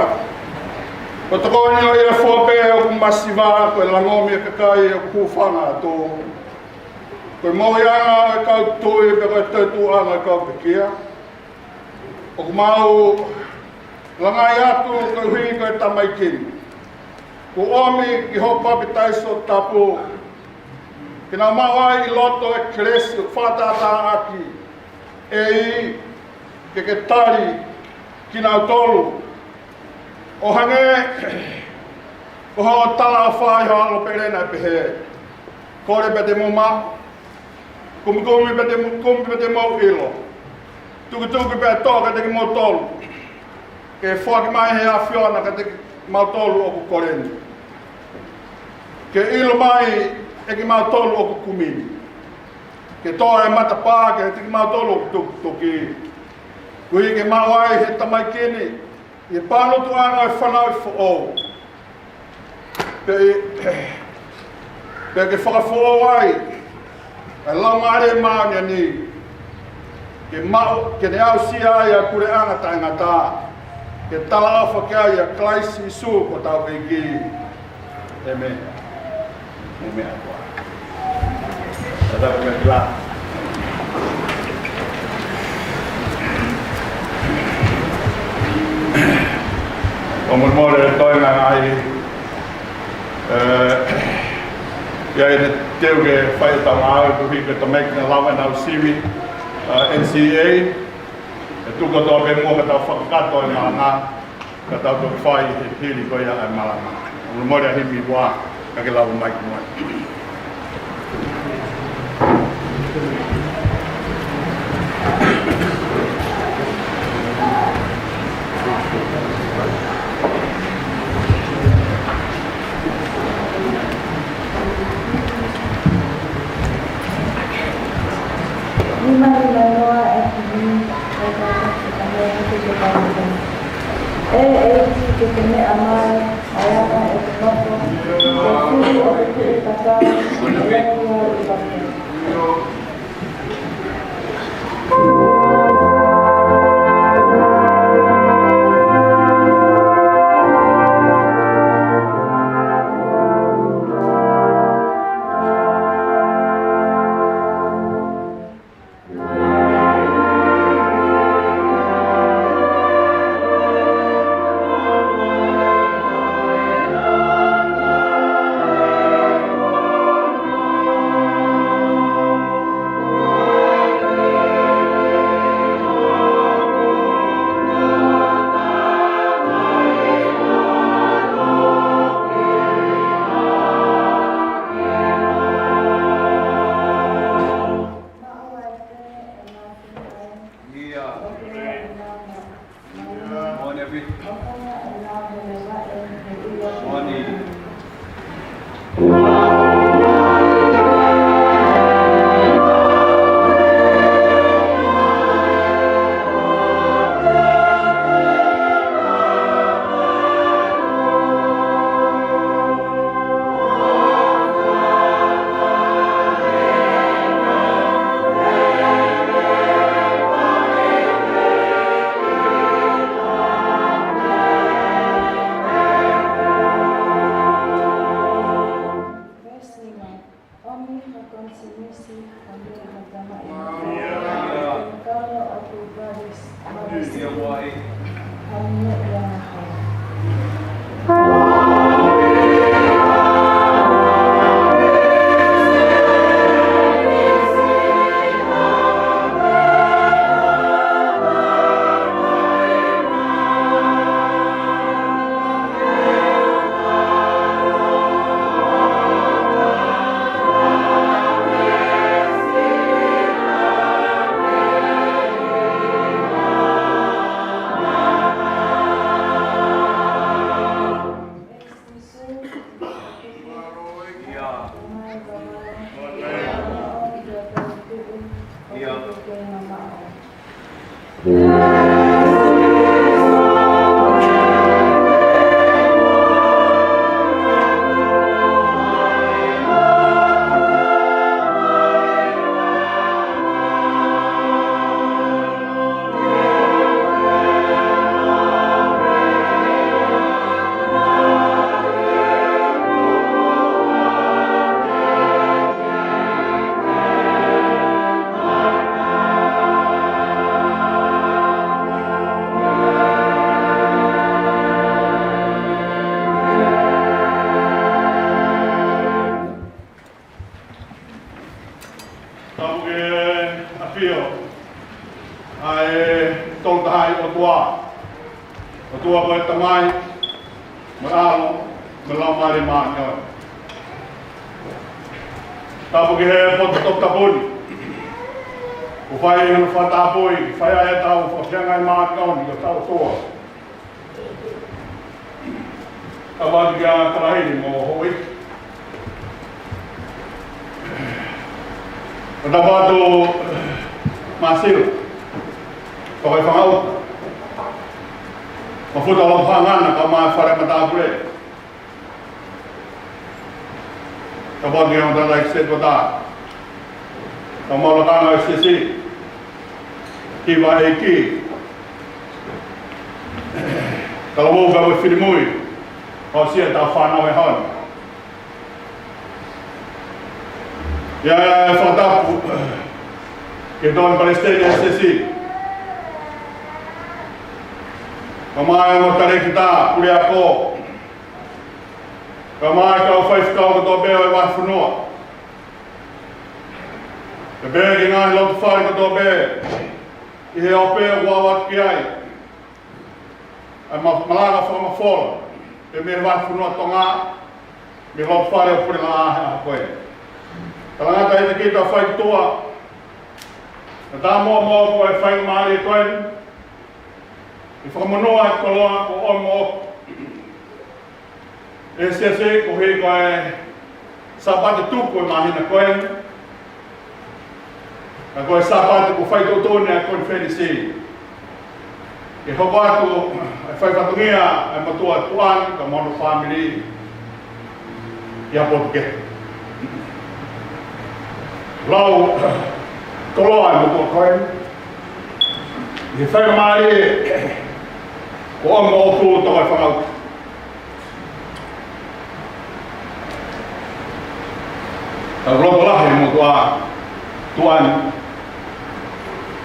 ko e tokoni ʻo e ʻEiki pē ʻoku masiva, ko e langomi ʻo e kakai ʻoku hūfanga atu, ko e moʻuiʻanga ʻo e kau tui, pea ko e toetuʻuʻanga ʻo e kau pekia. ʻOku mau langaʻi atu koeʻuhi ko e tamaiki ni kuo ʻomi ki hoʻo papitaiso tapu, ke nau maʻu ai ʻi loto e kelesi ʻoku fakatātāʻaki, ʻEiki, ke ke tali kinautolu ʻo hangē ko hoʻo talaʻofa ʻi ho ʻAlo pele naʻe pehē: Kole pea te mou maʻu, Kumikumi pea te, kumi pea te mou ʻilo. Tukituki pea toʻo kiate kimoutolu. Ke foaki mai ʻe he ʻAfiona kiate kimautolu ʻoku kole ni. Ke ʻilo mai ʻe kimautolu ʻoku kumi ni. Ke toʻo ʻa e matapā kiate kimautolu ʻoku tukituki. Koeʻuhi ke maʻu ai ʻe he tamaiki ni ʻa e pālutuʻanga ʻo e fanauʻi foʻou. Pea, pea ke fakafoʻou ai ʻa e Laumālie Māʻoniʻoni, ke maʻu, ke ne aʻusia ai ʻa e puleʻanga taʻengata, ke talaʻofa ki ai ʻia Kalaisi Sīsū ko hotau ʻEiki. ʻĒmeni. ʻĒmeni. Tata ko me la. ʻOku mole mole e toenga ai. ʻE, ʻi ai ʻene teu ke fai ʻetau ngāue koeʻuhi ko e tamaiki naʻe lava ʻenau sivi, ʻa, N C A. ʻE tuku kotoa pē muʻa ka tau fakakakato e malanga, ka tau toki fai he hili ko ia e malanga. ʻOku mole ʻa e himi ua, ka ke lau mai ki muʻa. Nima nima noa e kihi, ʻe kātaki ʻa e meʻa ke ke tautau. ʻE ʻEiki, ke ke meʻa mai, ʻa e anga ʻeku nofo, ke fili ʻoku tuʻu tatau, ʻe ʻEiki ʻi loto. Ia. Moʻoni ʻaupito. Moʻoni. Verse nima. ʻOmi ha konisēnisi ʻo meʻa ha tamaʻi. Kalo ʻoku vale, vale. Hami ia ha. Tapu ki he ʻAfio, ʻa e Tolu Tahaʻi ʻOtua, ʻOtua ko e Tamai, mo e ʻAlo, mo e Laumālie Māʻoniʻoni. Tapu ki he poto toputapu ni, ʻOku fai hono fakatapui, fai ai ʻetau fakafeangai māʻoniʻoni ki hotau ʻOtua. Tau atu kia Kalahili mo Hoi. Tau atu Masilo. Tau kai fangau. Mafuta lo hangana ka mai fale matāpule. Tau atu kia Matalai Setota. Tau mau lakanga e sesi. Ki vaʻe ki. Tau mau ka mo filimui. Kau sia tau fānau e hon. Ia, ia, ia, fakatapu. Ke tau palesiteni e sesi. Ka mai mo tare kita, pule ako. Ka mai kau faifekau kotoa pē ʻo e vahefonua. Ka pehē ki he ngaahi loto fale kotoa pē. ʻI he ʻope ʻoku ʻalu atu ki ai. ʻA e ma-, malanga fakamafola. Pea mei he vahefonua Tonga. Mei he loto fale ʻo Puleʻanga he ʻaho ko ē. Talangata ʻi he kita fai tua. Ka tā moa moa ko e fai mālie ko ē. ʻI he fakamonū ʻa e koloa ko ʻo mo. ʻE sese ko he ko e Sāpate tuku e māhina ko ē. Ka ko e Sāpate ko fai totonu e konifelenisi. Ke hoko atu e fai fatongia e motuʻa tuʻa ni ka mo hono fāmili. Ia potu ke. Lau koloa e motuʻa ko ē. ʻI he fai mālie ko ʻo mo ʻoku tau e fangau. Tau loto lahi mo tua, tuan,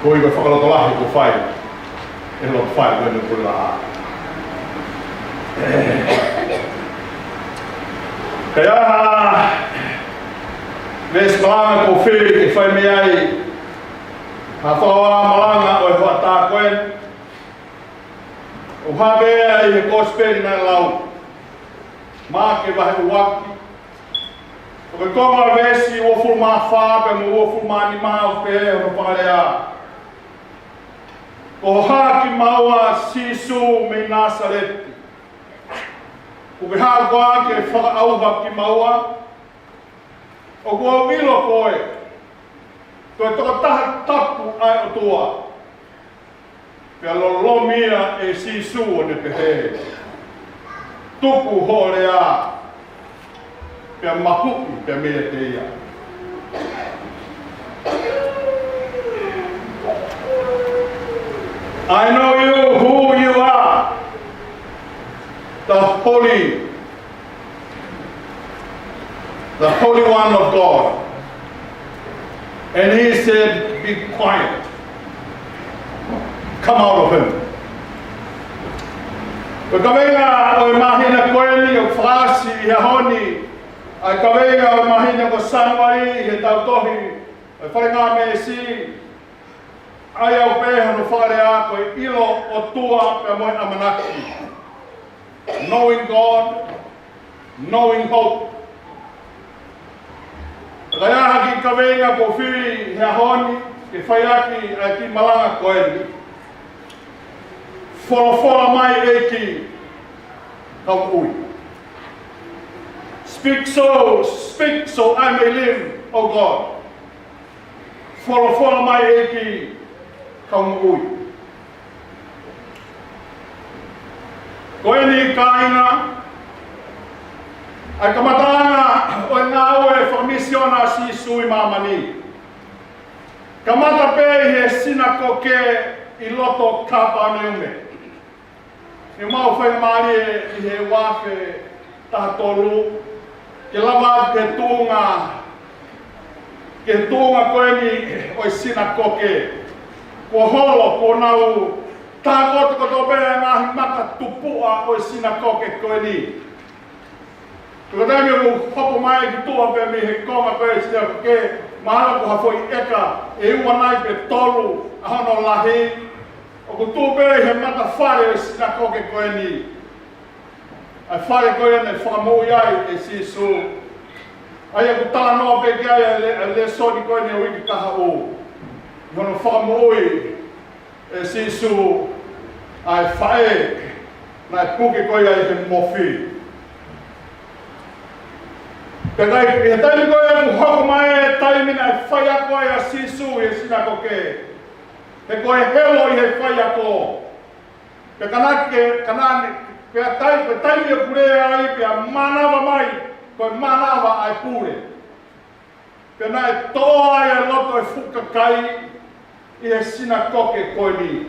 ko i ko fakaloto lahi ko fai, e loto fai ko e nukula. Ka ia ha, veesi malanga ko fili ke fai mei ai, ha fakawa malanga ʻo e hoʻatā ko ē, ʻoku hā pē ʻi he kosipeli naʻe lau. Maʻake vahe ʻuluaki. ʻOku ʻi ai e konga veesi uofulu mā fā pea mo uofulu mā nima ʻoku pehē hono fakalea. Ko e hā kimaua Sīsū mei Nāsaleti. Kuo ke haʻu koā ke fakaʻauha kimaua. ʻOku ou ʻilo koe. Ko e tokotaha tapu ʻa e ʻOtua. Pea lolomi ia ʻe Sīsū ʻo ne pehē. Tuku hoʻo lea. Pea mahuʻi, pea mei te ia. I know you, who you are. The Holy the Holy One of God. And he said, "Be quiet. Come out of him." Ko e kaveinga ʻo e māhina ko eni ʻoku fasi ʻi he ʻaho ni, ʻa e kaveinga ʻo e māhina ko Sānuali ʻi he tau tohi, ʻa e fale ngā mēsi, ʻa ia ʻoku pehē hono fakalea ko e ʻilo ʻOtua pea mo e ʻamanaki. Knowing God, knowing hope. Ka ʻi ai ha kiʻi kaveinga ʻoku ou fili he ʻaho ni, ke fai ʻaki ʻa e kiʻi malanga ko eni. Folofola mai ʻEiki, kau ui. Speak so, speak so I may live, O God. Folofola mai ʻEiki, kau moʻui. Ko eni kāinga, ʻa e kamataʻanga ʻo e ngāue fakamisiona ʻa Sīsū ʻi māmani. Kamata pē ʻi he sinakoke ʻi loto Kāpaneume. ʻE mau fai mālie ʻi he ua afe taha tolu, ke lava atu ke tuʻunga, ke tuʻunga ko eni ʻo e sinakoke. Kuo holo, kuo nau tākoto kotoa pē ngaahi mata tupuʻa ʻo e sinakoke ko eni. Ko e taimi ʻoku hopo mai ki tuʻa pē mei he konga pē sinakoke, mahalo ko ha foʻi ʻeka ʻe ua nai pe tolu ʻa hono lahi, ʻoku tuʻu pē he matafale ʻo e sinakoke ko eni. ʻA e fale ko eni naʻe fakamoʻui ai ʻe Sīsū. ʻA ia ʻoku talanoa pē ki ai ʻa e le-, ʻa e lēsoni ko eni ʻo e uike kahaʻu. Hono fakamoʻui ʻe Sīsū ʻa e faʻē naʻe puke ko ia ʻi he mofi. Pea ʻi he taimi ko ia ʻoku hoko mai e taimi naʻe faiako ai ʻa Sīsū ʻi he sinakoke, he ko e helo ʻi he faiako. Pea ka naʻe, ka naʻe, pea tai, pea taimi ʻoku lea ai, pea mānava mai, ko e mānava ʻa e pule. Pea naʻe toʻo ai e loto ʻo e fuʻu kakai ʻi he sinakoke ko eni.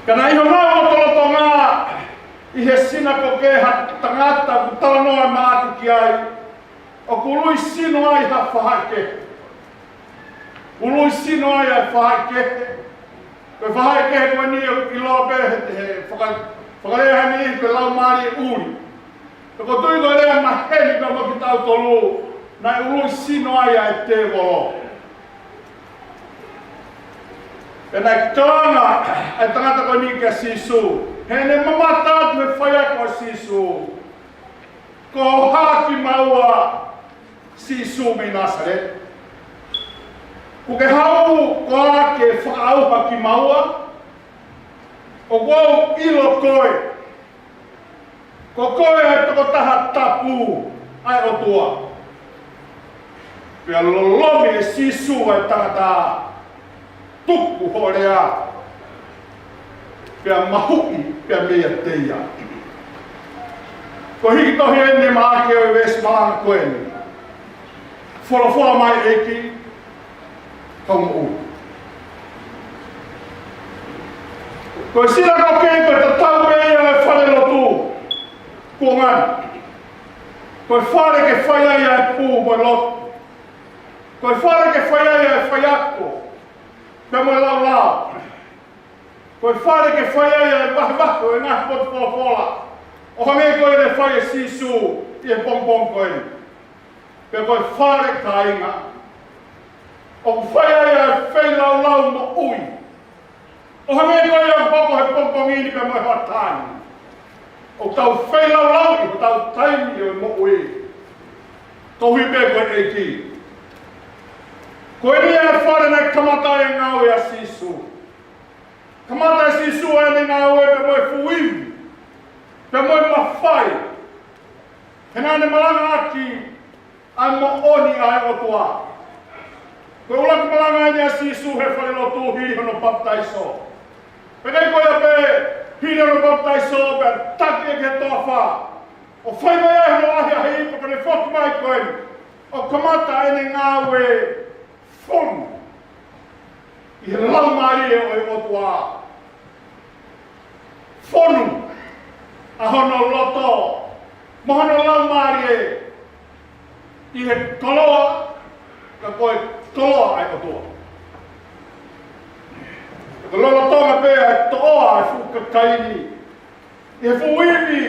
Ka naʻe ʻi honau lotolotonga ʻi he sinakoke ha tangata ʻoku talanoa mai atu ki ai, ʻoku ului sino ai ha faʻahikehe. ʻUlui sino ai ʻa e faʻahikehe. Ko e faʻahikehe ko eni ʻoku ʻiloa pē he, he faka-, fakalea heni ko e laumālie ʻuli. Pea ʻoku ou tui ko e lea maheni pē mo kitautolu, naʻe ului sino ai ʻa e tēvolo. Pea naʻe kalanga ʻa e tangata ko eni kia Sīsū, heʻene mamata atu he faiako ʻa Sīsū, ko e hā kimaua, Sīsū mei Nāsaleti? Kuo ke haʻu koā ke fakaʻauha kimaua? ʻOku ou ʻilo koe, ko koe ʻa e tokotaha tapu ʻa e ʻOtua. Pea lolomi ʻe Sīsū ʻa e tangata, tuku hoʻo lea, pea mahuʻi pē ia meiate ia. Ko e hiki tohi eni ʻe Maʻake ʻo e veesi malanga ko eni. Folofola mai ʻEiki, kau moʻui. Ko e sinakoke ko e tatau pē ia ʻo e fale lotu. Kuo ngani. Ko e fale ke fai ai ʻa e pū mo e lotu. Ko e fale ke fai ai ʻa e faiako pea mo e laulau. Ko e fale ke fai ai ʻa e vahevahe ʻo e ngaahi potu folofola, ʻo hangē ko ia naʻe fai ʻe Sīsū ʻi he pongipongi ko eni. Pea ko e fale, kāinga, ʻoku fai ai ʻa e feilaulau moʻui, ʻo hangē ko ia ʻoku hoko he pongipongi ni pea mo e hoʻatā ni. ʻOku tau feilaulau ʻi hotau taimi ʻo e moʻui. Tohi pē ko e ʻEiki. Ko eni ʻa e fale naʻe kamata ai e ngāue ʻa Sīsū. Kamata ʻe Sīsū ʻa ʻene ngāue pea mo e fuʻu ivi, pea mo e mafai. He naʻa ne malangaʻaki ʻa e moʻoni ʻa e ʻOtua. Ko e ʻuluaki malanga eni ʻa Sīsū he fale lotu hili hono papitaiso. Pea ʻikai ko ia pē, hili hono papitaiso pea taki ʻi he toafa, ʻo fai mai ai hono ʻahiʻahi, pea ko ʻene foki mai ko eni ʻo kamata ʻene ngāue fonu ʻi he Laumālie ʻo e ʻOtua. Fonu ʻa hono loto mo hono laumālie ʻi he koloa, ka ko e koloa ʻa e ʻOtua. Ko e lolotonga pē ʻa e toʻoa ʻa e fuʻu kakai ni ʻi he fuʻu ivi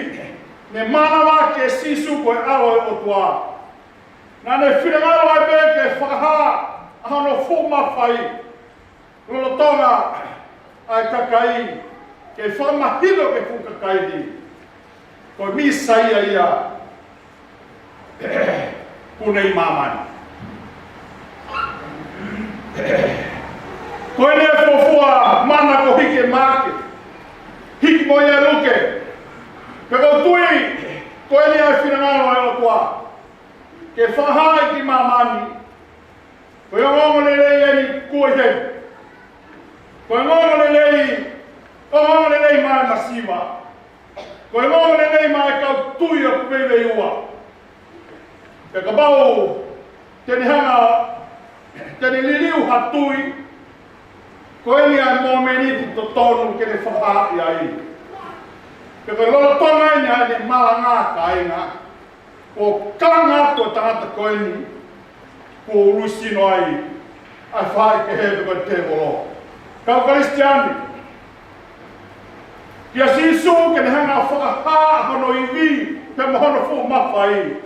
ne mānava ʻaki ʻe Sīsū ko e ʻAlo ʻo e ʻOtua. Naʻa ne finangalo ai pē ke fakahā ʻa hono fuʻu mafai lolotonga ʻa e kakai, ke fakamahino ki he fuʻu kakai ni ko e Mīsaia ia kuo ne ʻi māmani. Ko eni ʻa e fuofua mana kuo hiki ʻe Maʻake, hiki mo ia ʻe Luke. Pea ʻoku ou tui ko eni ʻa e finangalo ʻa e ʻOtua, ke fakahā ki māmani ko e ongoongolelei eni kuo ʻi heni. Ko e ongoongolelei, ongoongolelei maʻa e masiva. Ko e ongoongolelei maʻa e kau tui ʻoku veiveiua. Pea kapau te ne hanga, te ne liliu ha tui, ko eni ʻa e mōmeniti totonu ke ne fakahā ai. Pea ko e lolotonga eni ʻa ʻene malanga, kāinga, ʻo kalanga atu ʻa e tangata ko eni kuo ului sino ai ʻa e faʻahikehe pe ko e tēvolo. Kau Kalisitiane, kia Sīsū ke ne hanga ʻo fakahā hono ivi pea mo hono fuʻu mafai.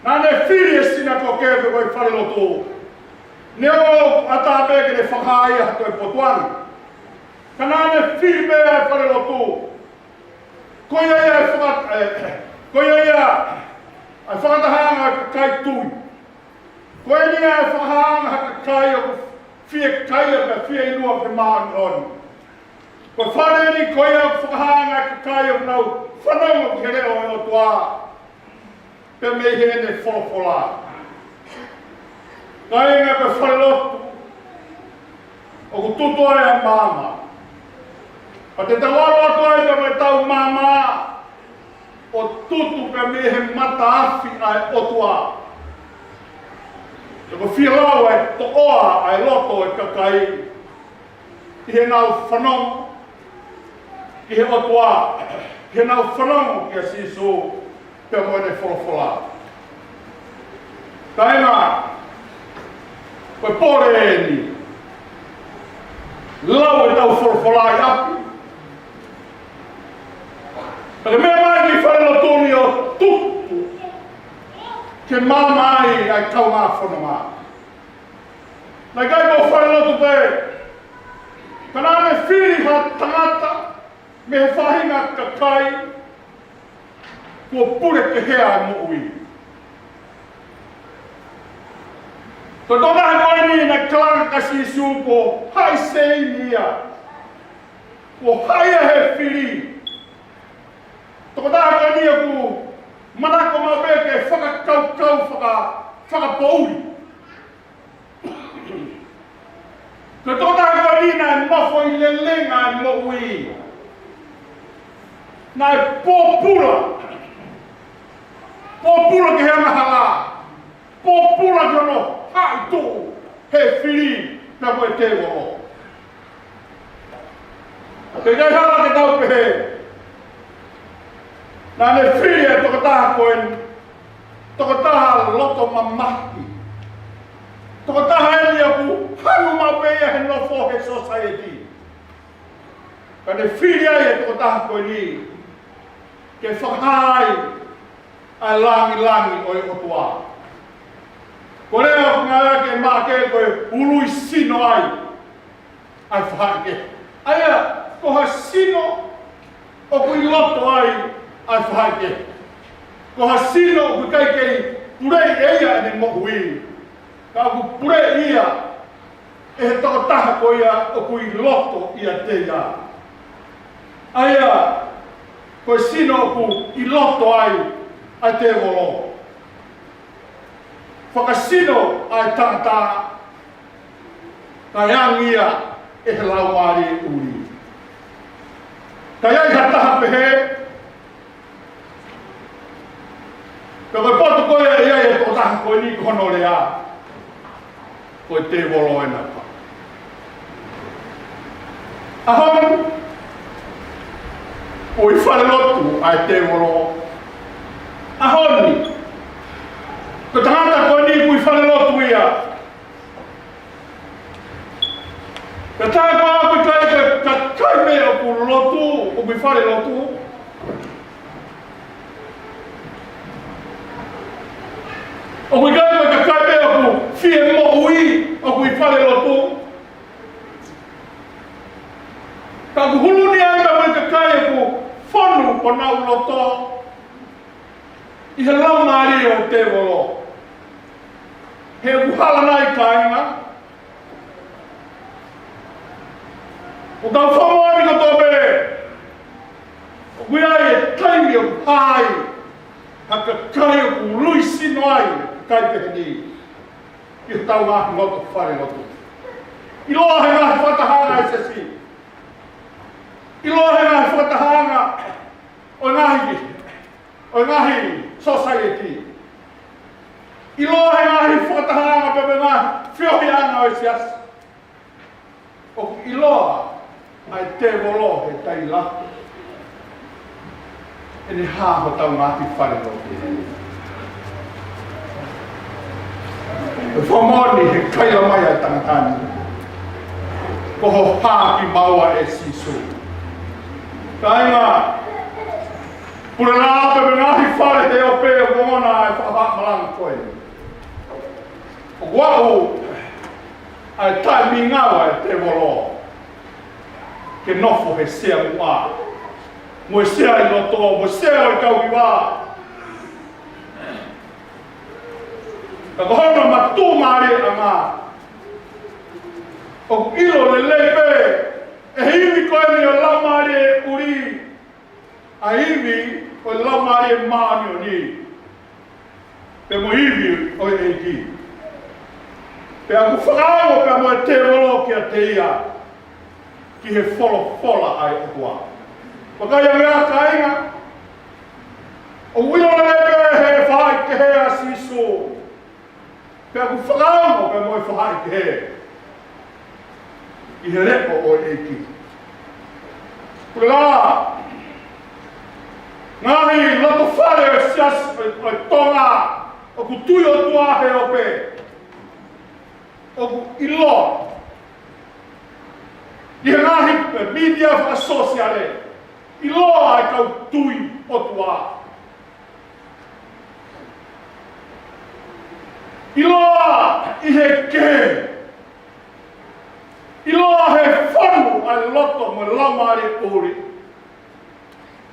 Naʻa ne fili e sinakoke pe ko e fale lotu. Neongo ʻoku ʻatā pē ke ne fakahā ia ha toe potuʻanga, ka naʻa ne fili pē ʻa e fale lotu. Ko ia ia ʻa e faka-, ē, ko ia ia ʻa e fakatahaʻanga ʻa e kakai tui. Ko eni ʻa e fakahāʻanga ʻa e kakai ʻoku fiekaia pea fieinua ki he māʻoniʻoni. Ko e fale eni ko ia ʻoku fakahāʻanga ʻa e kakai ʻoku nau fanongo ki he leʻo ʻo e ʻOtua pea mei heʻene folofola. Kāinga, ko e falelotu ʻoku tutu ai ʻa e maama. Pea te tau ʻalu atu ai pea mo ʻetau maama ʻo tutu pea mei he mataafi ʻa e ʻOtua. Pea ko e fie lau ʻa e toʻoa ʻa e loto ʻo e kakai ʻi heʻenau fanongo ki he ʻOtua, ʻi heʻenau fanongo kia Sīsū pea mo ʻene folofola. Kāinga, ko e pole eni, lau ʻetau folofola ʻi ʻapi. Pea ke meʻa mai ki falelotu ni ʻo tutu ke maama ai ʻa e kaungā fononga. Naʻe ʻikai ko e falelotu pē, ka naʻa ne fili ha tangata mei he faʻahinga kakai kuo pule kehe ʻa e moʻui. Ko e tokotaha ko eni naʻe kalanga kia Sīsū ko hai seini ia, ko hai ia he fili. Tokotaha ko eni ʻoku manako maʻu pē ke fakakaukau faka-, fakapoʻuli. Ko e tokotaha ko eni naʻe nofo ʻi he lelenga ʻo e moʻui. Naʻe pōpula. Pōpula ki he angahala. Pōpula ki hono haʻi tuʻu he fili pea mo e tēvolo. Pea ʻikai hala ke tau pehē, naʻa ne fili ʻa e tokotaha ko eni, tokotaha loto mamahi. Tokotaha eni ʻoku hanu maʻu pē ia he nofo he sōsaieti. Ka ne fili ai e tokotaha ko eni ke fakahā ai ʻa e langilangi ʻo e ʻOtua. Ko e lea ʻoku ngāueʻaki ʻe Maʻake ko e ului sino ai ʻa e faʻahikehe. ʻA ia, ko ha sino ʻoku ʻi loto ai ʻa e faʻahikehe. Ko ha sino ʻoku ʻikai ke puleʻi ʻe ia ʻene moʻui, ka ʻoku puleʻi ia ʻe he tokotaha ko ia ʻoku ʻi loto ʻiate ia. ʻA ia, ko e sino ʻoku ʻi loto ai ʻa e tēvolo. Fakasino ʻa e tangata, kae angi ia ʻe he laumālie ʻuli. Ka ʻi ai ha taha pehē, pea ko e potu ko ia ʻe ʻi ai e tokotaha ko eni ko hono lea, ko e tēvolo ena pē. ʻAho ni, ʻoku ʻi falelotu ʻa e tēvolo. ʻAho ni, ko e tangata ko eni ʻoku ʻi falelotu ia. Pea tā ko ʻeku ʻikai ke, kakai pē ʻoku lotu, ʻoku ʻi falelotu. ʻOku ʻikai ko e kakai pē ʻoku fie moʻui ʻoku ʻi falelotu. Ka ʻoku huluʻi ai pea mo e kakai ʻoku fonu honau loto ʻi he laumālie ʻo e tēvolo. He ʻoku hala nai, kāinga? ʻOku tau fakamoʻoni kotoa pē, ʻoku ʻi ai e taimi ʻoku hā ai ha kakai ʻoku ului sino ai, kakai pehē ni, ʻi hotau ngaahi loto falelotu. ʻIloa he ngaahi fakatahaʻanga ʻa e siasi. ʻIloa he ngaahi fakatahaʻanga ʻo e ngaahi, ʻo e ngaahi sōsaieti. ʻIloa he ngaahi fakatahaʻanga pea mo e ngaahi feohiʻanga ʻo e siasi. ʻOku ʻiloa ʻa e tēvolo he taimi lahi ʻene hā hotau ngaahi falelotu. Ko e fakamoʻoni he kaila mai ʻa e tangata ni, ko hoʻo hā kimaua ʻe Sīsū. Kāinga, pule lā pē mei he ngaahi fale he ʻope ʻo ongona ʻa e fakafaʻahi malanga ko eni. ʻOku aʻu ʻa e taimi ngāue ʻa e tēvolo ke nofo he sea muʻa, mo e sea ʻi loto, mo e sea ʻo e kau hiva. Ka ko hono matuʻumālieʻanga, ʻoku ʻilo lelei pē ʻe he ivi ko eni ʻo e Laumālie ʻuli, ʻa e ivi ʻo e Laumālie Māʻoniʻoni, pea mo e ivi ʻo e ʻEiki. Pea ʻoku fakaongo pea mo e tēvolo kiate ia ki he folofola ʻa e ʻOtua. Vakai ange ā kāinga, ʻoku ʻilo lelei pē ʻe he faʻahikehe ʻa Sīsū, pea ʻoku fakaongo pea mo e faʻahikehe ʻi he leʻo ʻo e ʻEiki. Pule lā, ngaahi loto fale ʻo e siasi ʻo e, ʻo e Tonga ʻoku tui ʻOtua he ope, ʻoku ʻiloa ʻi he ngaahi mītia fakasōsiale, ʻiloa e kau tui ʻOtua. ʻIloa ʻi he kehe, ʻiloa he fonu ʻa e loto mo e Laumālie ʻuli,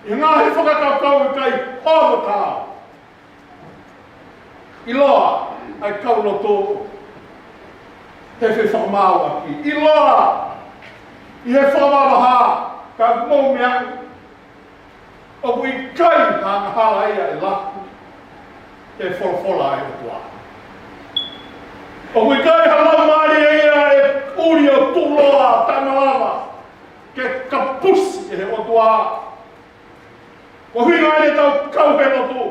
ʻi he ngaahi fakakaukau ʻikai homo taau. ʻIloa ʻa e kau lotu he fefakamaauʻaki. ʻIloa ʻi he fakamavaha, ka mou meʻa ʻoku ʻikai ha angahala ia ʻe laku he folofola ʻa e ʻOtua. ʻOku ʻikai ha laumālie ia ʻe ʻuli ʻo tuʻuloa taʻemalava ke kapusi ʻe he ʻOtua. Ko e ʻuhinga ia ʻetau kau he lotu,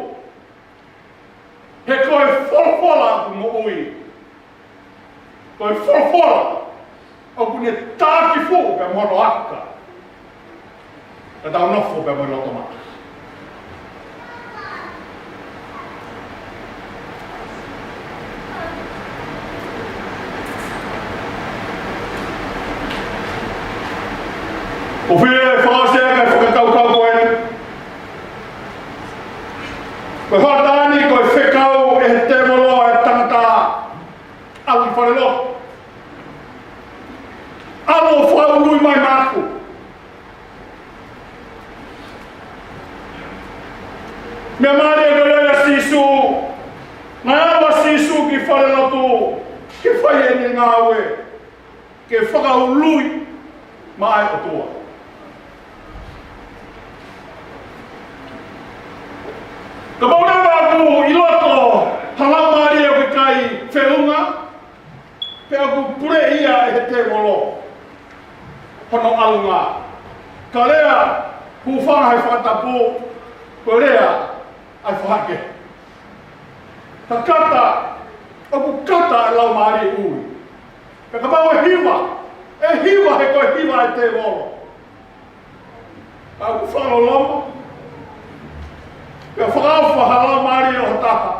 he ko e folofola ʻoku moʻui. Ko e folofola ʻoku ne taki fuʻu pea mo hono aka, ka tau nofo pea mo e loto maʻa. ʻOku ou fie fakaʻosi ʻa e fakakaukau ko eni. Ko e hoʻatā ni ko e fekau ʻe he tēvolo ʻa e tangata ʻalu ki falelotu, ʻalu ʻo fakaului mai maʻaku. Meʻa mālie ko ia ʻa Sīsū, naʻe ʻalu ʻa Sīsū ki falelotu ke fai ʻene ngāue, ke fakaului maʻa e ʻOtua. Kapau leva ʻoku ʻi loto ha laumālie ʻoku ʻikai feʻunga, pea ʻoku puleʻi ia ʻe he tēvolo hono ʻalunga, ka lea hūfanga he fakatapu, ko e lea ʻa e faʻahikehe. Ka kata, ʻoku kata e Laumālie ʻuli. Pea kapau ʻe hiva, ʻe hiva he ko e hiva ʻa e tēvolo. Ka ʻoku fakaloloma, pea fakaʻofa ha laumālie ʻo ha taha,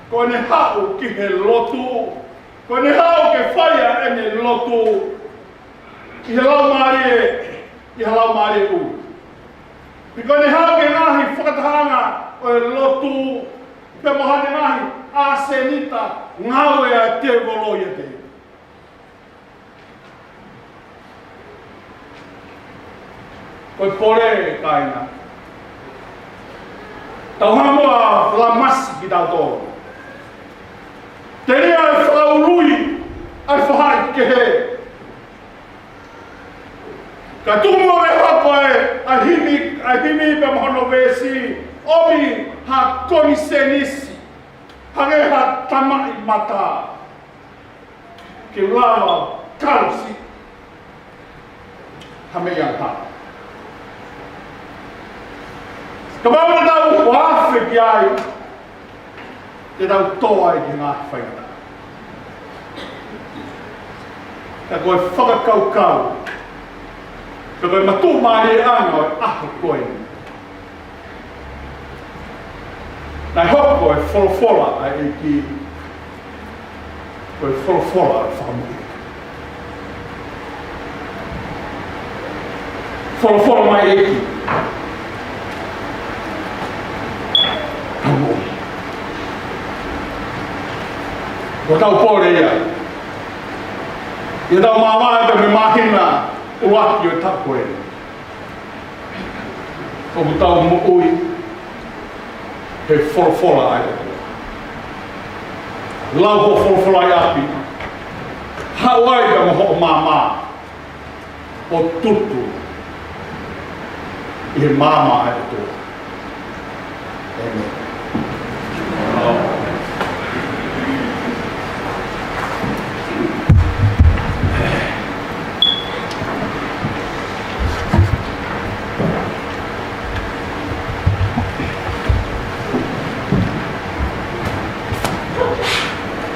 ko ʻene haʻu ki he lotu, ko ʻene haʻu ke fai ʻa ʻene lotu ʻi he laumālie, ʻi he Laumālie ʻuli. Pea ko ʻene haʻu ki he ngaahi fakatahaʻanga ʻo e lotu, pea mo haʻane ngaahi ʻasenita, ngāue ʻa e tēvolo ʻiate ia. Ko e pole, kāinga, tau hanga muʻa ʻo lamasi kitautolu. Telia e fakaului ʻa e faʻahikehe, ka tuku muʻa ke hoko ʻa e himi, ʻa e himi pea mo hono veesi, ʻomi ha konisēnisi, hangē ha tamaʻi mata, ke lava kalosi ha meʻa ia ha. Kapau te tau ʻofa ki ai, te tau tō ai ki he ngaahi faingataʻa. Ka ko e fakakaukau, ka ko e matuʻumālieʻanga ʻo e ʻaho ko eni, naʻe hoko e folofola ʻa e ʻEiki, ko e folofola ʻo e fakamoʻui. Folofola mai ʻEiki. Ka moʻui. Ko ʻetau pole ia. ʻI heʻetau māvae pē mei he māhina ʻuluaki ʻo e taʻu ko eni, ʻoku tau moʻui he folofola ʻa e ʻOtua. Lau hoʻo folofola ʻi ʻapi. Haʻu ai pea mo hoʻo maama ʻo tutu ʻi he maama ʻa e ʻOtua. ʻĒmeni.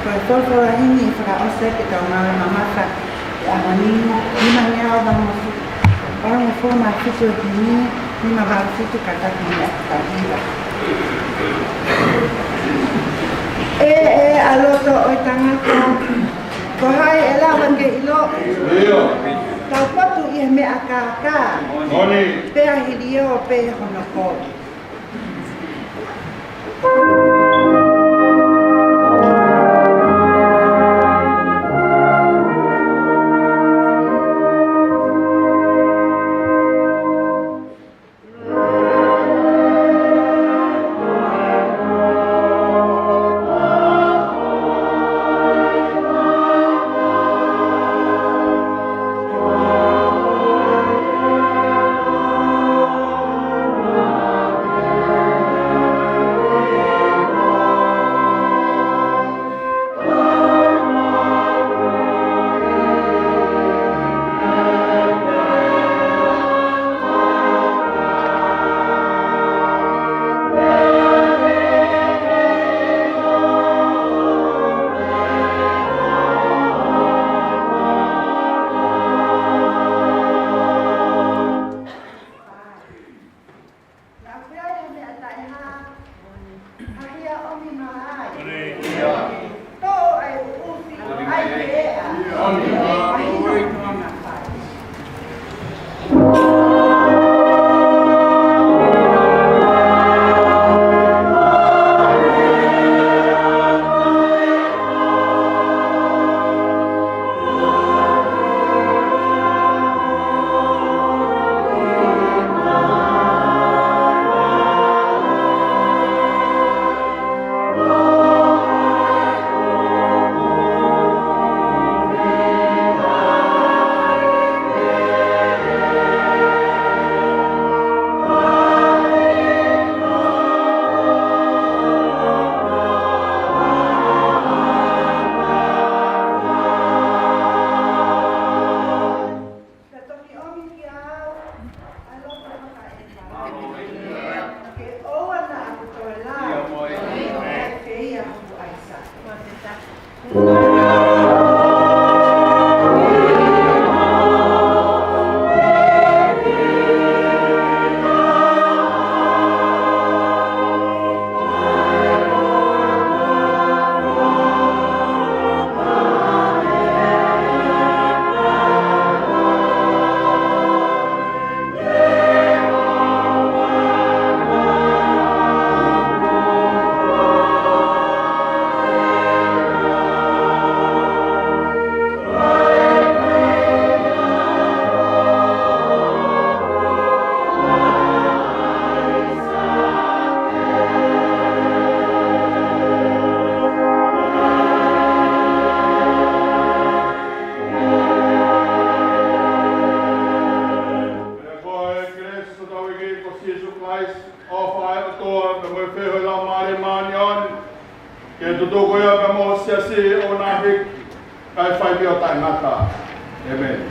Ko e folofola himi ʻe fakaʻosi ke tau maʻu e mamafa ʻi he ʻaho ni, nima ngeau valungofulu, valungofulu mā fitu e himi, nima valu fitu kātaki mo e ʻakahiva. ʻE, ʻe ʻa loto ʻo e tangata, ko hai ʻe lava ke ʻilo? Taupotu ʻi he meʻa kākā. Pea hiliō pē hono kovi. Naʻa pea ia meʻa taʻeha, hahia ʻomi mai. Tō ai uʻufi, ai peʻa. Mahino noa ngā fai. Ka toki ʻomi kiate au ʻa e loto fakaʻepa. Ke ʻoua naʻa ku toe lau, ʻe feia hoku ʻaisa. Pea ko e kelesi ʻa hotau ʻEiki ko Sīsū Kalaisi, ʻofa ʻa e ʻOtua, pea mo e feohi ʻa e Laumālie Māʻoniʻoni, ke tutuku ia pea mo e siasi ʻo na hiki, kae fai pē ʻo taʻengata. ʻĒmeni.